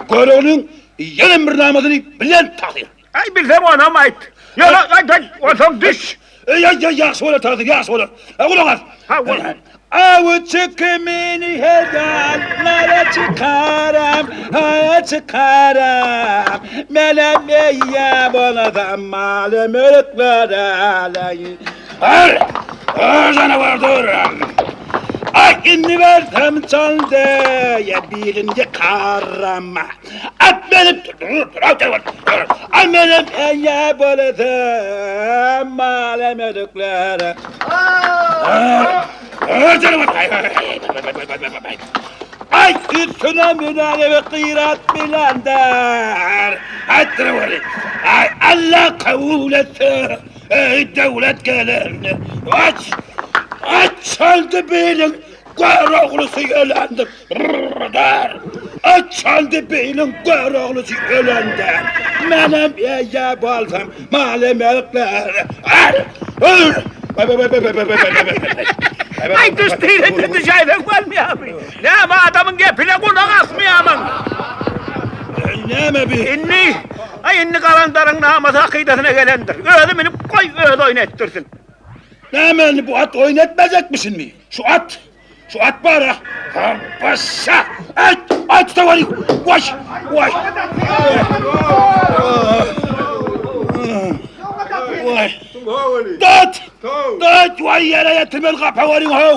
Göroglyň ýene bir namasyny bilen tagsyr. Aý bilseň onam aýt. Ýöne aýt aýt onsoň düş. Eý aý aý ýagşy bolar tagsyr ýagşy bolar. Gulak as. Awçy kimini her ýanlara çykaram, ha çykaram. Menem eýe bolsam maly mülklere aleý. Dur! Dur janawar dur! Ay indi bersem çaldy, ya birini ýykaram. At benim, dur, dur, dur, dur. Ay menem eýe bolsam maly mülklere. Ay üstüne münere gyrat bilendir. Aýtdyr Ay Allah kabul etsin. Ey döwlet gelen. Aç. Aç çaldy beýliň Göroglusy ölendir. Aç çaldy beýliň Göroglusy ölendir. Menem eýe bolsam maly mülkler. Aý düş diýlende düşäýseň bolmaýarmy? Näme adamyň gepine gulak asmaýarmyň? Näme bi? Indi, aý indi galandaryň namasy hakydasyna gelendir. Özi münüp goý, özi oýun etdirsin. Näme indi bu at oýun etmejekmişinmi? Şu at, şu at bar-a. Başa! Aý, aý tutaweriň! Waý, waý! Waý! Tut! Tut! Waý, ýere ýetirmeli gapaweriň how!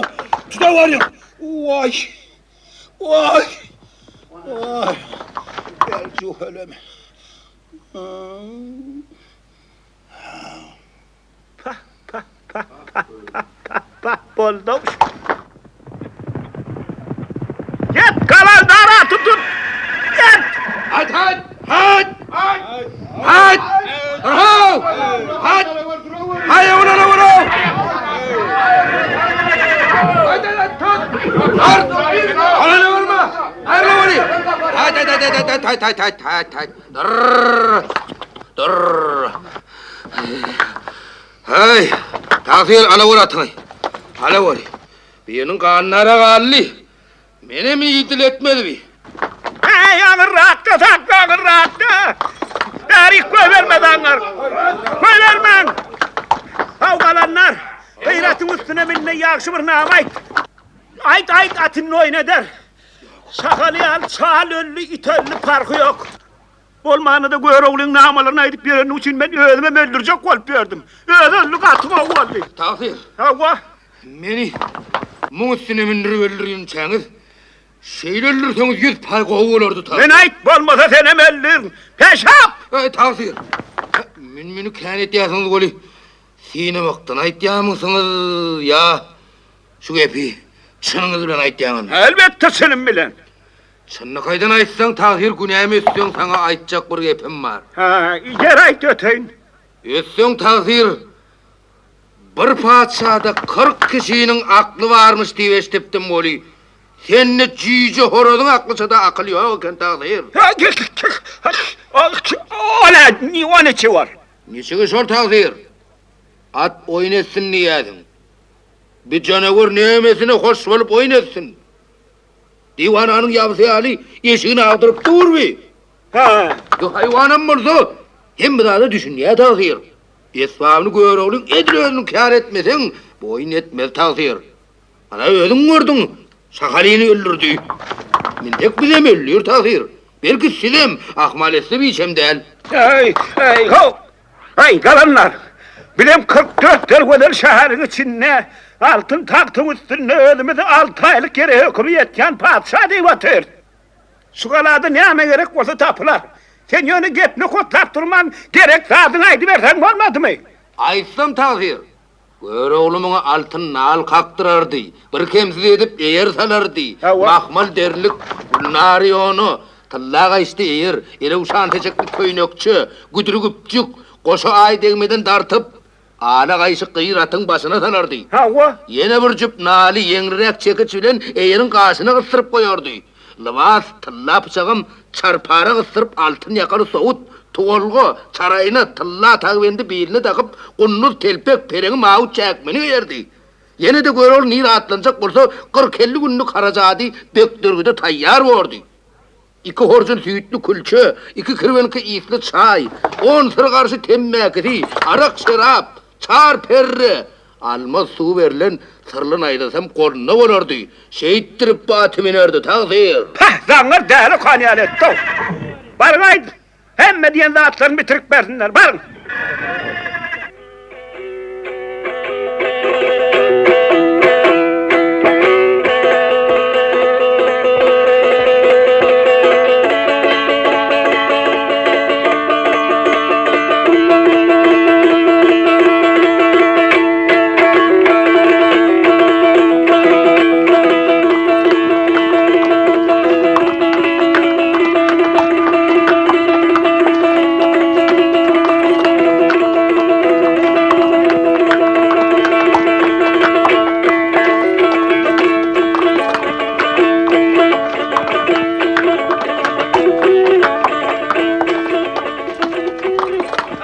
Tutaweriň! Waý! Waý! Waý! Gel juhelem. Pah, pah, pah, pah, pah, pah, pah, boldy. Ýet, galandar aty tut! Ýet! Haýt, haýt! Haýt! Haýt! Dur-how! Haýt! Haý, owlana bol-ow! Haýt, haýt, haýt, tut! Dur! Owlana bolma! Aýryla boli! Haýt, haýt, haýt, haýt, haýt, haýt, haýt, haýt, haýt! Dur! Dur! Haý, tagsyr, alawor atyňy! Alawor! Biriniň ganyna-ra galdy. Menem idil etmez bi. Häý, aňyrrakda sakla, aňyrrakda! Bärik goýberme zaňňar! Goýbermäň! Sag galanlar, Gyratyň üstüne mün-de ýagşy bir nama aýt. Aýt, aýt, atyny oýnadar. Şahaly ýaly çal öldi, it öldi, parhy ýok. Bolmanda-da Göroglyň namalaryny aýdyp ýöreni üçin men özümem öldürjek bolup ýördüm. Özi öldi, gaty gowy boldy. Tagsyr. Hawa. Meni muň üstüne mündürip öldürinçäňiz, şeýle öldürseňiz ýüz paý gowy bolardy, tagsyr. Men aýt, bolmasa senem öldürin. Peşap! Eý, tagsyr! Mün-müni kän edýärsiňiz weli, synamakdan aýtýarmysyňyz ýa şu gepi çynyňyz bilen aýtýaňyzmy? Elbetde, çynym bilen. Çynlakaýdan aýtsaň, tagsyr, günämi ötseň, saňa aýtjak bir gepim bar. Ha, ýer aýt öteýin. Ötseň, tagsyr, bir patyşada 40 kişiniň akly barmyş diýip eşidipdim weli, sende jüýje horazyň aklyça-da akyl ýok eken, tagsyr. O niçik ol? Niçigi şol, tagsyr? At oýun etsin diýýäsiň. Bi janawar nämesine hoş bolup oýun etsin? Diwananyň ýabysy ýaly eşigini agdyryp dur bi. Hä. Bu haýwanam bolsa hemme zada düşünýär tagsyr. Esbabyny Göroglyň edil özüni kär etmeseň, bu oýun etmez tagsyr. Ana özüň gördüň, Şahalyny öldürdi. Mintek bizem öldür tagsyr. Belki sizem, ahmal etse biçem däl. Eý, eý, how! Aý, galanlar! Bizem 44 derwezel şäheriň içinde, altyn tagtyň üstünde özümizi alty aýlyk ýere hökümi ýetýän patyşa diýip otyrys. Şu galada näme gerek bolsa tapylar. Sen ýöne gep nokatlap durman, gerek zadyňy aýdyberseň bolmadymy? Aýtsam, tagsyr, Görogly muňa altyn nal kakdyrardy, birkemsiz edip eýer salardy, mahmal derlik gülnary ýona, tylla gaýyşdy eýer, elewşan seçekli köýnekçe, güdri güpjük, goşa aý degmeden dartyp. Ala gaýşy Gyratyň başyna salardy. Hawa. Ýene bir jüp naly ýeňliräk çekiç bilen eýeriň gaşyna gysdyryp goýardy. Lybas, tylla pyçagam çarpara gysdyryp altyn ýakaly sowut, tuwalga, çaraýna, tylla tagbendi biline dakyp, gunduz telpek, pereňi mawy çäkmeni geýerdi. Ýene-de Görogly nirä atlanjak bolsa, kyrk-elli günlük harajady bökdergide taýýar bordy. Iki horjun süýtli külçe, iki kirwenki ysly çaý, on syr garşy temmäkisi, arak-şerap, çar perre, almaz suwy berlen syrly naýzasam golunda bolardy. Şeýtdirip bu aty münerdi, tagsyr! Pah, zaňňar däli okan ýaly etdi-ow! Baryň-aýt, hemme diýen zatlaryny bitirip bersinler, baryň!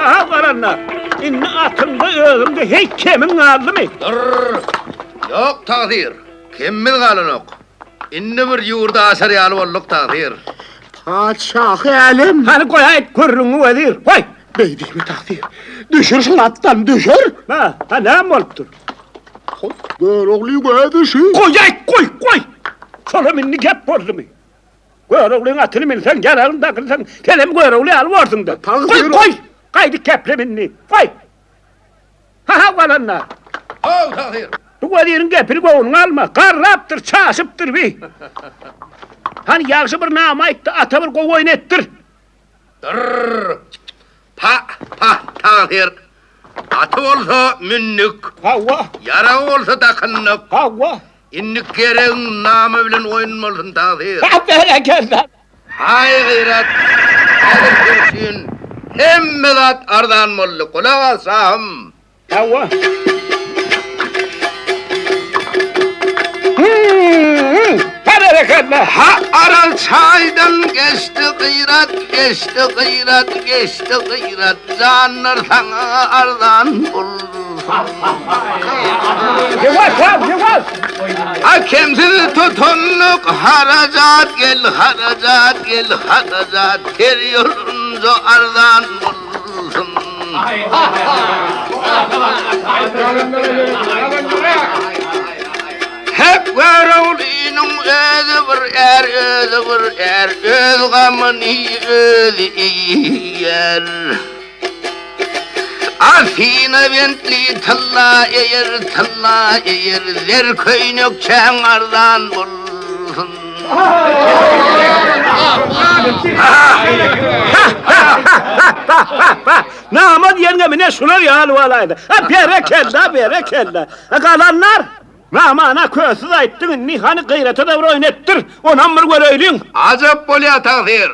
Aha galanlar, indi atyňda özüňde heý kemiň galdymy? Dur! Ýok tagsyr, kemimiz galanok. Indi bir ýurda aşar ýaly bolduk tagsyr. Patyşahy älem! Hany goýaýt gürrüňi wezir, goý! Beý diýme tagsyr. Düşür şol atdan, düşür! Ha, ha näme bolupdyr? Hop, Görogly gözi şu. Goýaýt, goý, goý! Şolam indi gep boldumy? Göroglyň atyny münseň, ýaragyny dakynsaň, senem Görogly ýaly borsuň-da. Goý, goý! Gaýdyp gepleme indi, goý! Ha-ha, galanlar! How, tagsyr! Bu weziriň gepini göwnüňe alma. Garrapdyr, çaşypdyr bi. Hany, ýagşy bir nama aýt-da, ata bir gowy oýun etdir. Dyrr! Pa, pa, tagsyr! Aty bolsa mündük. Hawa. Ýaragy bolsa dakyndyk. Hawa. Indi geregiň nama bilen oýun bolsun, tagsyr. Ha, berekella! Haý Gyrat, häzir sen üçin hemme zat arzan boldy, gulak as şahym! Hawa. Berekella! Ha Aral çaýdan geçdi Gyrat, geçdi Gyrat, geçdi Gyrat, janlar saňa arzan bolsun. Ýuwaş, ýuwaş! A kemsiz tutundyk harajat gel harajat gel harajat ter ýolunca arzan bolsun. Hep Göroglynyň özi bir är özi bir är öz gamyny özi iýer. Afina bentli tylla eýer, tylla eýer, zer köýnekçäň arzan bolsun. Nama diýeniňe mine şular ýaly bolaýdy. A berekella, berekella. A galanlar? Namana kösüz aýtdyň indi, hany Gyrata-da bir oýun etdir, onam bir göreýliň. Ajap bolýar tagsyr.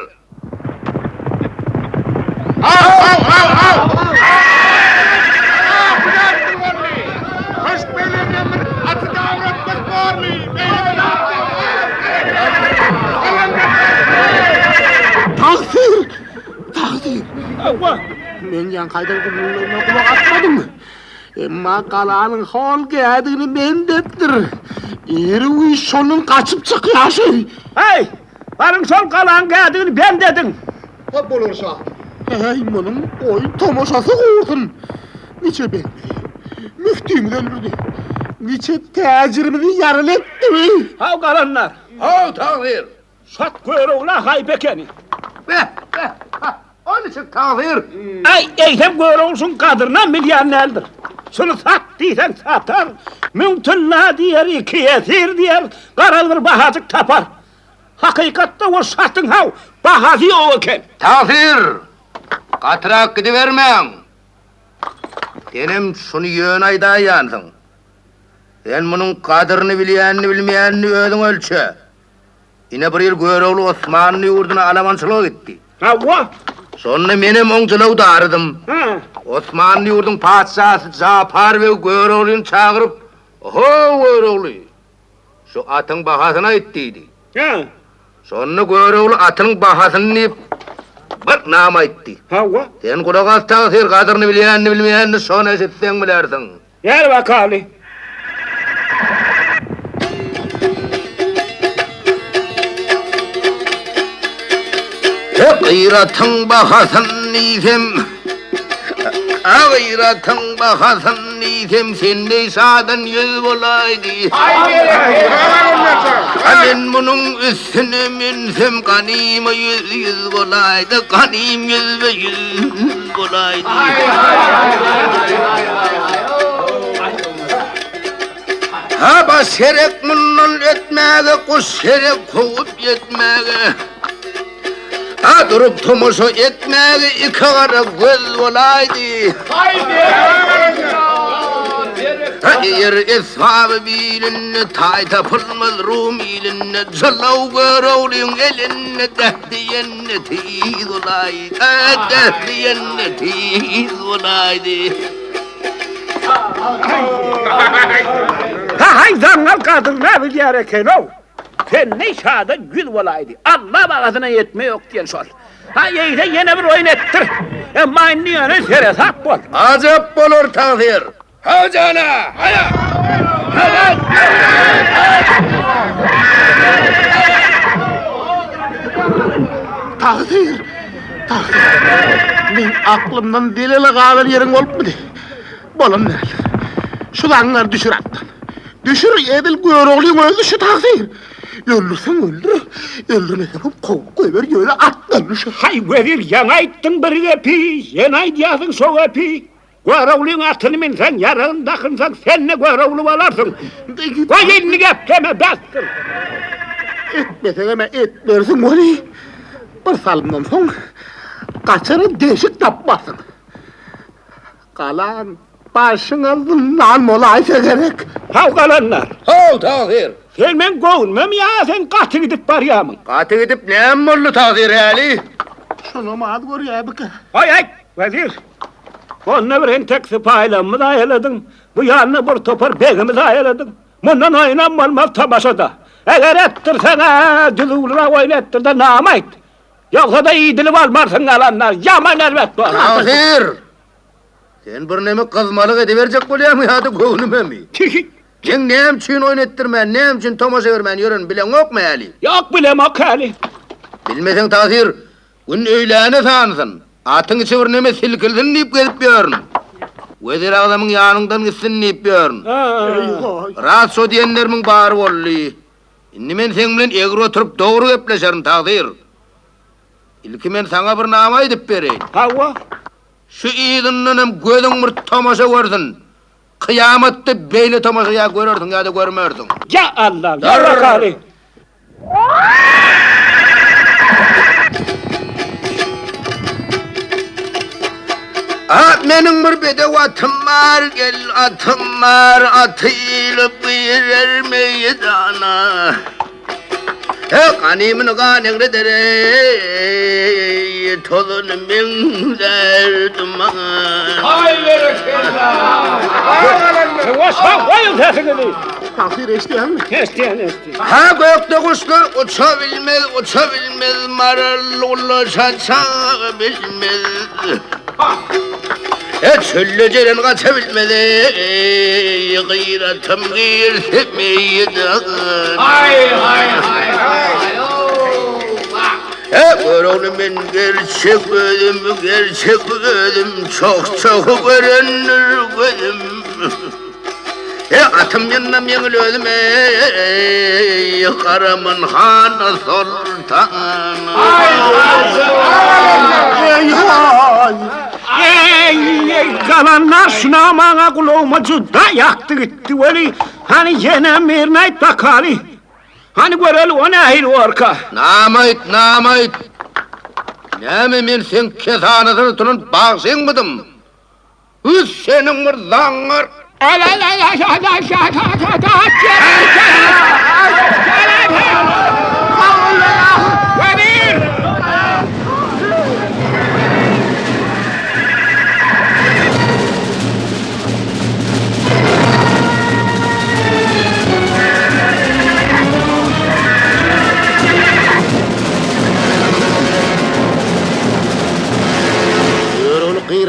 Tagsyr! Tagsyr! Hawa. Meň ýaňky aýdan gürrüňlerime gulak asmadyňmy? Emma galanyň hol gädigini bendetdir. Iri-güýç şondan gaçyp çykýaşy. Heý, Baryň şol galaň gädigini bent ediň! Hop bolar şa. Heý, munuň oýun tomaşasy gursun! Niçe begimizi, müftimizi öldürdi. Niçe täjirimizi ýaraly etdi bi! Haw, galanlar! Haw, tagsyr! Şat Görogla haýp ekeni! Beh, beh, hah, o niçik tagsyr? Aý, eýsem Görogly şuň gadyrynam bilýän däldir. Şuny sat diýseň satar, müň tylla diýer, iki ýesir diýer, garaz bir bahajyk tapar. Hakykatda o şatyň haw, bahasy ýok eken. Tagsyr! Gatyrak gidibermäň! Senem şuny ýöne aýdaýýansyň. Sen munuň gadyryny bilýänini-bilmeýänini özüň ölçe. Ine bir ýyl Görogly Osmanly ýurduna alamançylyga gitdi. Hawa. Şonda menem oň jylawdarydym. Osmanly ýurduň patyşasy Japar beg Göroglyny çagyryp, Ho, Görogly! Şu atyň bahasyny aýt diýdi. Şonda Görogly atyň bahasyny diýip, bir nama aýtdy. Hawa. Sen gulak as tagsyr, gadyryny bilýänini bilmeýänini şony eşitseň bilersiň. Gel bakaly. Gyratyň bahasyn diýsem, Gyratyň bahasyn diýsem, sen deý şadan ýüz bolaýdy. A men munuň üstüne münsem, ganyma ýüz-ýüz bolaýdy, ganym ýüzbe-ýüz bolaýdy. Ha baş gerek mundan ötmäge, guş gerek kowup ýetmäge. Ha durup tomaşa etmäge iki gara göz bolaýdy. Ha eýer esbaby bilinde, taý tapylmaz Rum ilinde, jylaw Göroglyň elinde, deh diýende tiz bolaýdy, deh diýende tiz bolaýdy. Ha-haý, zaňňar gadyryna bilýär eken-ow! Sende şada ýüz bolaýdy. Alla bagasyna ýetme ýok diýen şol. Ha, eýse ýene bir oýun etdir. Emma indi ýöne seresap bol. Ajap bolar tagsyr. Haw jana, haýa! Tagsyr, tagsyr. Meň aklymdan zelele galan ýeriň bolupmydy? Bolan däl. Şu zaňňary düşür atdan. Düşür, edil Göroglyň özi şu tagsyr. Öldürseň öldür, öldürmeseňem kowup goýber, ýöne atdan düşür. Haý, wezir, ýaňy aýtdyň bir gepi, ýene aýdýarsyň şo gepi. Göroglyň atyny münseň, ýaragyny dakynsaň, sen-de Görogly bolarsyň. Goý indi gepleme, besdir. Etmeseňem-ä etmersiň weli, bir salymdan soň gaçara deşik tapmarsyň. Galan başyňa zyndan bolaýsa gerek. Haw galanlar. Haw Tahyr. Sen meň göwnümemi ýa sen gaty gidip barýamyň? Gaty gidip näme boldy Tahyr häli? Şonam az görýäbika. Haý aýt, wezir. Onda bir entek sypaýylygymyzy aýaladyň, bu ýanda bir topar begimizi aýaladyň. Mundan oýnam bolmaz tomaşa-da. Eger etdirseň-ä, düzüwliräk oýun etdir-de name aýt. Ýogsa-da iýdilip almarsyň galanlar, ýaman erbet bolar. Tahyr! Sen birneme gyzmalyk ediberjek bolýaňmy ýa-da göwnümemi? Meň näme üçin oýun etdirmän, näme üçin tomaşa bermän ýörenimi bileňokmy häli? Ýok, bilemok häli. Bilmeseň Tahyr, gün öýläne sansyn, atyň içi birneme silkilsin diýip gezip ýörün. Wezir agzamyň ýanyňdan gitsin diýip ýörün. Ras şo diýenlerimiň bary boldy. Indi men seň bilen egri oturyp dogry gepleşerin, tagsyr. Ilki men saňa bir nama aýdyp bereýin. Hawa. Şu yzyndanam gözüň bir tomaşa görsün. Kyýamatda beýle tomaşa ýa görersiň ýa-da görmersiň. Ýa Alla, ýa Bakaly! A meniň bir bedew atym bar, gel atym bar, atylyp girer meýdana. He, ganymyny gan egreder, eý, tozany meňzär dumana. Haý berekella! Ýuwaş-ha, goýuň sesiňizi! Tagsyr eşidýäňmi? Eşidýän, eşidýän. Ha gökde guşlar uça bilmez, uça bilmez, maral ulaşa çaga bilmez. E çölde jeren gaça bilmez, eý, gyratym girse meýdan. Haý, haý, haý, haý, E Görogly men gerçek özüm, gerçek özüm, çok-çok görendir gözüm. E atym ýyndam ýeňil özüm eý, Garaman hana soltan. Eý, galanlar şuna maňa gulagyma juda ýakdy gitdi weli, hany ýene birini aýt bakaly. Hany göreli o nähili borka. Name aýt, name aýt. Näme men seň kesanasyny turan bagşyňmydym? Hüs seniň bir zaňňar.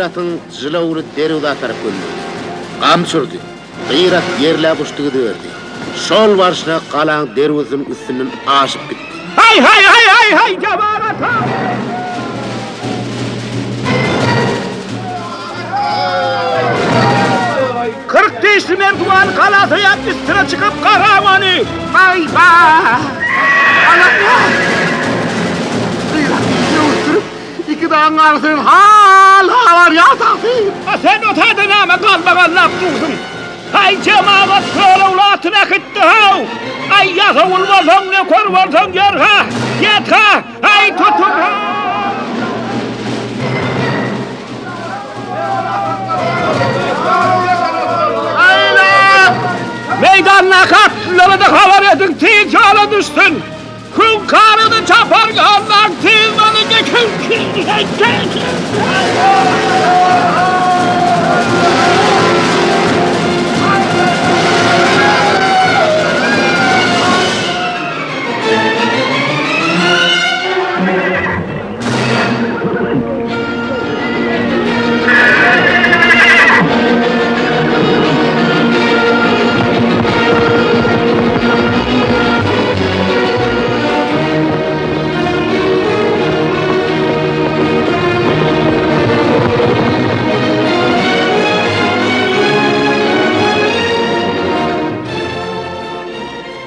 Gyratyň jylawyny derwezä tarap gönderdi. Gamçy urdy. Gyrat ýerläp uçdy gidiberdi. Şol barşyna galaň derwezesiniň üstünden aşyp gitdi. Haý, haý, haý, haý, haý, jemagat-ha! 40 dişli merduwan gala söýäp üstüne çykyp garaň ony! Aý-ba! Alan-a! Gyrat öwüsdirip, iki dagyň arasyndan hal-ha barýar tagsyr! A sen o taýda näme galmagallap dursuň? Haý, jemagat Görogly atyny äkitdi-haw! Aý, ýasawul bolsaň, nöker bolsaň, ýör-ha, ýet-ha! Haý, tutuň-ha! Meýdandaky atlylara-da habar ediň, tiz ýola düşsün! Hüňkaryny çapar goldaň, tiz boluň,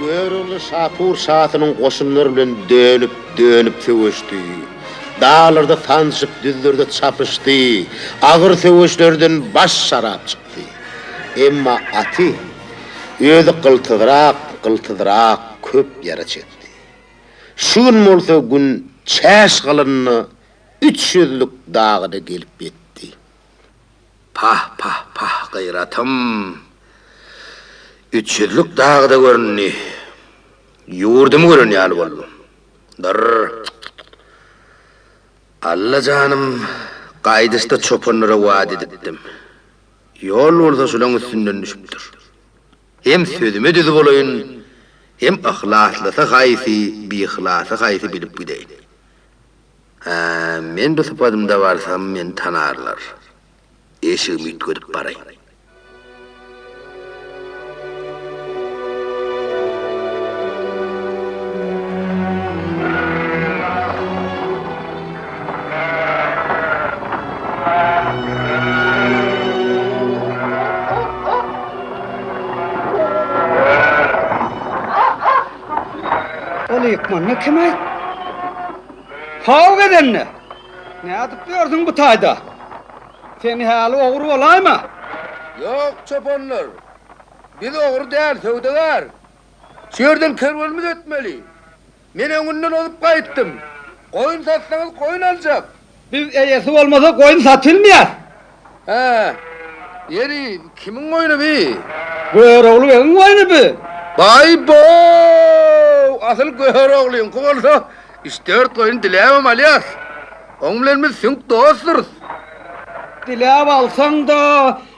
Görogly Şapur şasynyň goşunlary bilen dönüp, dönüp söweşdi. Daglarda sanjyp, düzlerde çapyşdy. Agyr söweşlerden baş şarap çykdy. Emma aty özi gyltyzrak, gyltyzrak köp ýara çekdi. Şu gün bolsa gün çäş galanda üç ýüzlük dagyna gelip ýetdi. Pah, pah, pah, Gyratym! Üç ýüzlük dagy-da göründi. Ýurdumy gören ýaly boldum. Dyrr. Alla janym, gaýdyşda çopanlara wada edipdim. Ýol bolsa şulaň üstünden düşüpdir. Hem sözüme düz bolaýyn, hem yhlaslysy haýsy, biyhlasy haýsy bilip gideýin. Hä, men bu sypadymda barsam, meni tanarlar. Eşigimi üýtgedip baraýyn. Ol ykmanda kim-aý? How gezende! Nädip ýörsüň bu taýda? Sen häli ogry bolaýma? Ýok, çopanlar, biz ogry däl, söwdagär. Şu ýerden kerwenimiz ötmeli. Men öňünden ozup gaýtdym. Goýun satsaňyz goýun aljak. Biz eýesi bolmasa goýun satylmaýar. Hä, ýeri, kimiň goýny bi? Görogly begiň goýny bi. Baý-bow! Asyl Göroglyňky bolsa, üç-dört goýun diläbem alýas. Oň bilen biz süňk dostdurys. Diläp alsaň-da,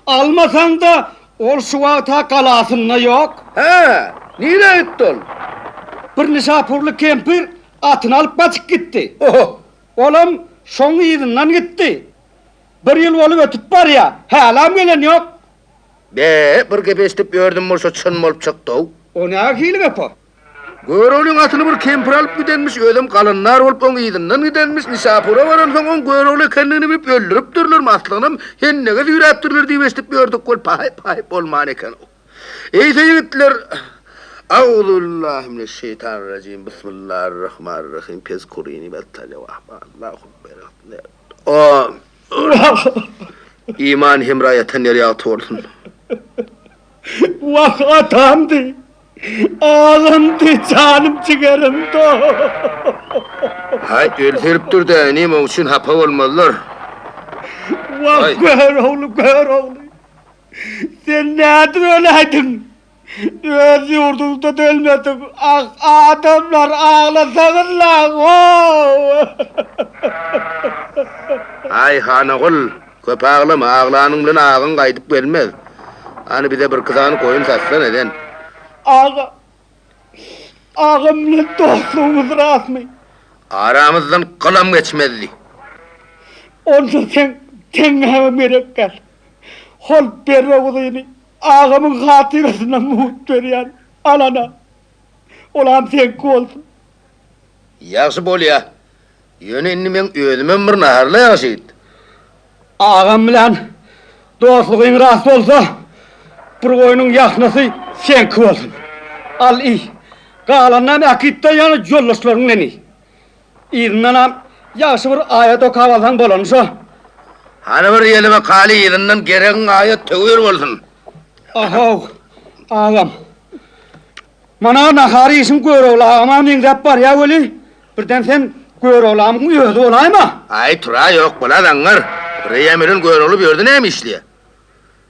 almasaň-da, Ol şu wagt-a galasynda ýok. Hä, nirä gitdi ol? Bir nişapurly kempir atyny alyp gaçyp gitdi. Oho! Olam şoň yzyndan gitdi. Bir ýyl bolup ötüp barýa, hälam gelen ýok. Be, bir gep eşidip ýördüm bolsa çyn bolup çykdy-ow. O nähili gep-o? Göroglyň atyny bir kempir alyp gidenmiş, özem galandar bolup oň yzyndan gidenmiş, Nişapura baransoň oň Görogly ekenligini bilip öldüripdirler, maslygynam hennege süýräpdirler diýip eşidip ýördük weli paý-paý bolman eken-ow. Eýse ýigitler, Auzubillahi-mineşşeýtanirrajim, Bismillarrahmanirrahim, Fezkurini Iman hemra ýatan ýeri ýagty bolsun. Wah atamdy, agamdy, janym jigerim dost. Haý, ölse ölüpdir-dä, inim, oň üçin hapa bolmazlar. Wah, Görogly, Görogly, sen nädip öläýdiň? Öz ýurduňda-da ölmediň. Ah, adamlar, aglasaňyzlaň, how! Aý, Hanagul, köp aglama, aglanyň bilen agyň gaýdyp gelmez. Hany, bize birki sany goýun satsana, sen. Aga, agam bilen dostlugymyz rastmy? Aramyzdan gylam geçmezdi. Onda seň. Teňňämem gerek däl. Hol berre guzyny agamyň hatyrasyna mugt berýän. Al ana. Olam seňki bolsun. Ýagşy bolýa. Ýöne indi meň özümem bir naharla ýagşy ýigit. Agam bilen dostlugyň rast bolsa, bir goýnuň ýahnasy seňki bolsun. Al iý. Galanynam äkit-de ýa ýoldaşlaryň bilen iý. Yzyndanam ýagşy bir aýat okap alsaň bolany şo. Hany bir ýele bakaly yzyndan geregiň aýat töwir bolsun. Ahow, agam. Mana nahar iýişiň Görogly agama meňzäp barýa weli, birden sen Göroglamyň özi bolaýma? Aý, tura ýok bola zaňňar. Bireýýäm ölen Görogly bu ýerde näme işleýä?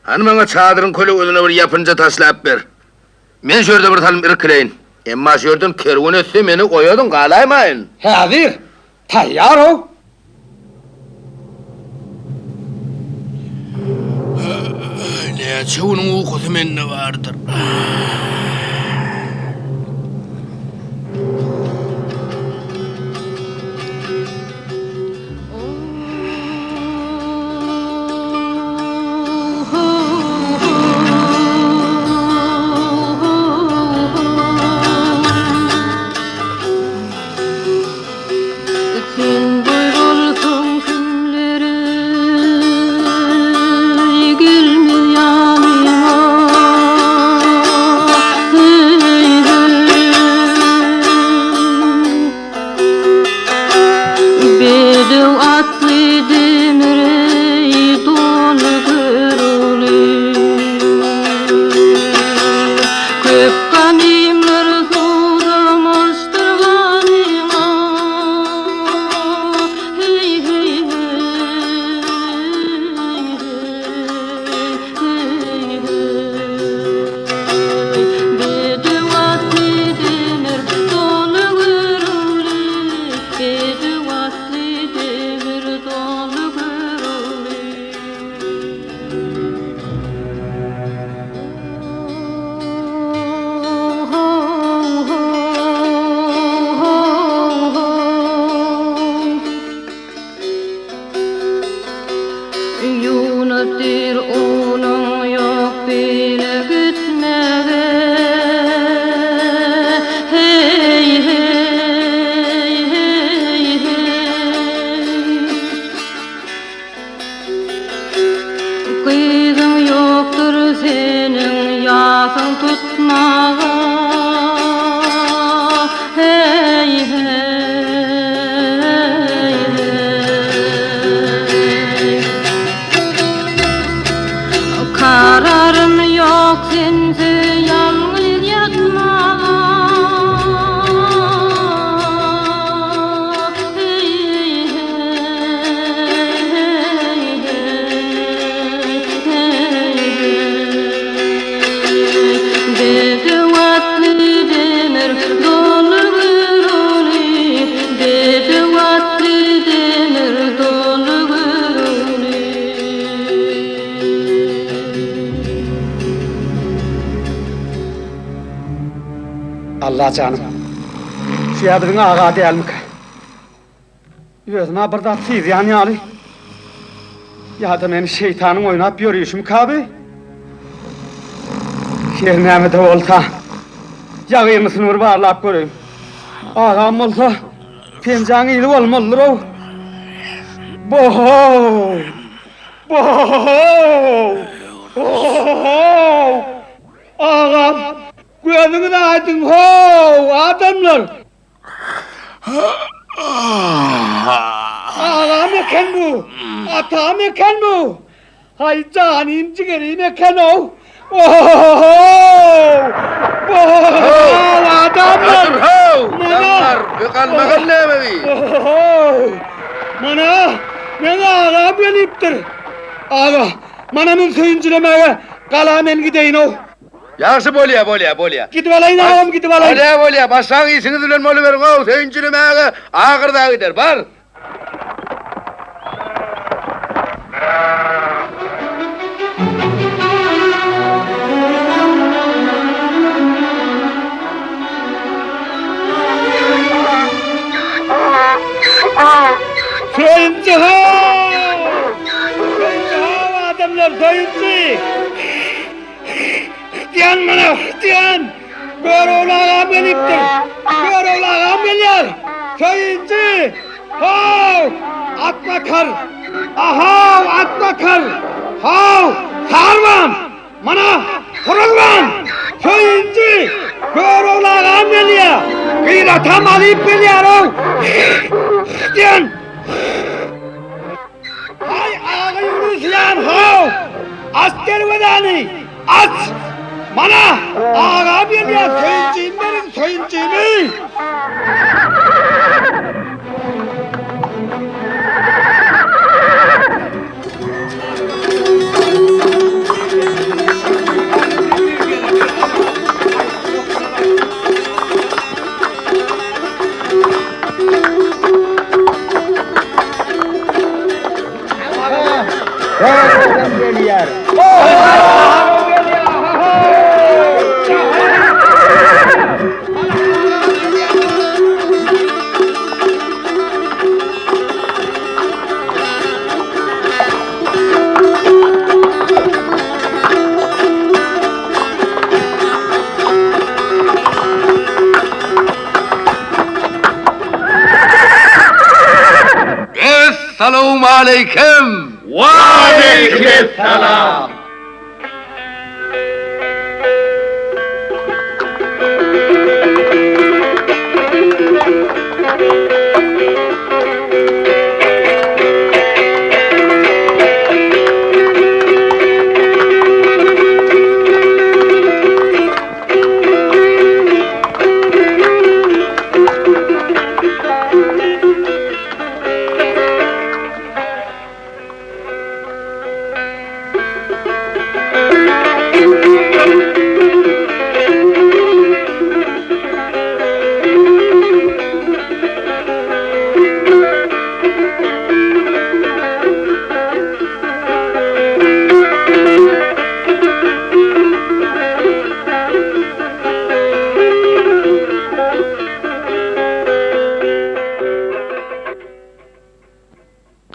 Hany maňa çadyryň kölegezine bir ýapynja taşlap ber. Men şu ýerde bir salym irkileýin. Emma şu ýerden kerwen ötse meni oýadyň, galaýmaýyn. Häzir, taýýar-ow. Näçe günüň ukusy mende bardyr. Sen boý bolsaň kimlere gelmez ýanyňa Heý heý Bedew atly demir eý doly Görogly Köp ganymlar sowdamaşdyr ganyňa Heý heý heý heý heý Bedew atly demir doly Görogly Bedew atly demir doly Görogly. Ýunus diýr ogluň ýok beýle gitmäge Heý heý heý heý. Gyzyň ýokdur seniň ýasyň tutmaga Heý heý heý Kararym ýok sensiz ýalňyz ýatmaga Bedew atly demir doly Görogly, Bedew atly demir doly Görogly. Allajanym, şu-ýa biziň aga dälmikä? Özüm-ä bir zat syzýan ýaly. Ýa-da meni şeýtanyň oýnap ýörüşimikä bi? Her näme-de bolsa, ýagyrnysyny bir barlap göreýin. Agam bolsa, penjäň yzy bolmalydyr-ow. Bo-how! Bo-how! Bo-how! Agam, gözüňiz aýdyň how, adamlar! Agam eken bu! Atam eken bu! Haý, janym jigerim eken-ow! Ohohow! Bo-how, adamlar! How! Mana! Bu galmagal näme bi? Ohohow! Mana, meň agam gelipdir! Aga, mana men söýünjilemäge gala men gideýin-ow! Ýagşy bolýa, bolýa, bolýa. Gidip alaýyn agam, gidip alaýyn. Bolýa, bolýa, başgaň işiňiz bilen boluberiň-ow, söýünjilemäge ahyrda gider, bar. Söýünji-how! Diýen mana, diýen! Görogly agam gelipdir! Görogly agam gelýär! Söýünji! How! At bakar! Ahaw, at bakar! How! Sarwan! Mana, horazban! Söýünji! Görogly agam gelýär! Gyratam alyp gelýär-ow! Diýen! Haý, aga ýuwrusýan, how! Aç derwezäni! Aç! Mana, agam gelýär, söýünjimi beriň, söýünjimi! Gelýär. Essalawmaleýkim! Waleýkimessalam!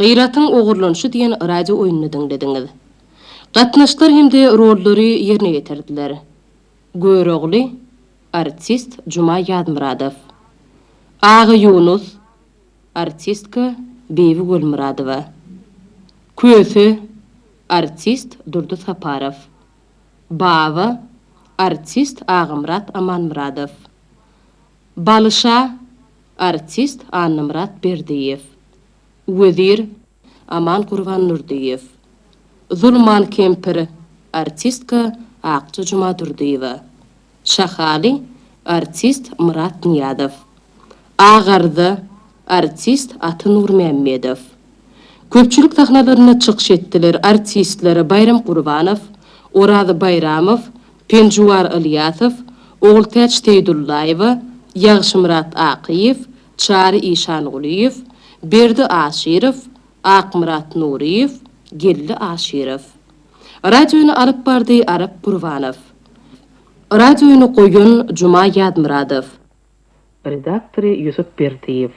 Gyratyň ogurlanyşy diýen radio oýnuny diňlediňiz. Gatnaşyklar hem-de rollary ýerine ýetirdiler. Görogly, artist Juma Ýazmyradow. Agaýunus, artistka Bibi Gulmyradowa. Köse, artist Durdy Saparow. Baba, artist Agamyrat Amanmyradow. Balyşa, artist Annamyrat Berdiýew. Wezir, Aman Gurbandurdyýew. Zulman kempir, artistka Akja Jumadurdyýewa. Şahaly, artist Myrat Nyýazow. Agarza, artist Ata Nurmämmedow. Köpçülik sahnalarynda çykyş etdiler, artistler Baýram Gurbanow, Oraz Baýramow, Penjuwar Ylýasow, Ogultäç Seýdullaýewa, Ýagşymyrat Akyýew, Çary Işangulyýew, Berdi Aşyrow, Akmyrat Nuryýew, Geldi Aşyrow. Radioýny alyp bardy Arap Gurbanow. Radioýny goýan Juma Ýazmyradow. Redaktory Ýusup Berdiýew.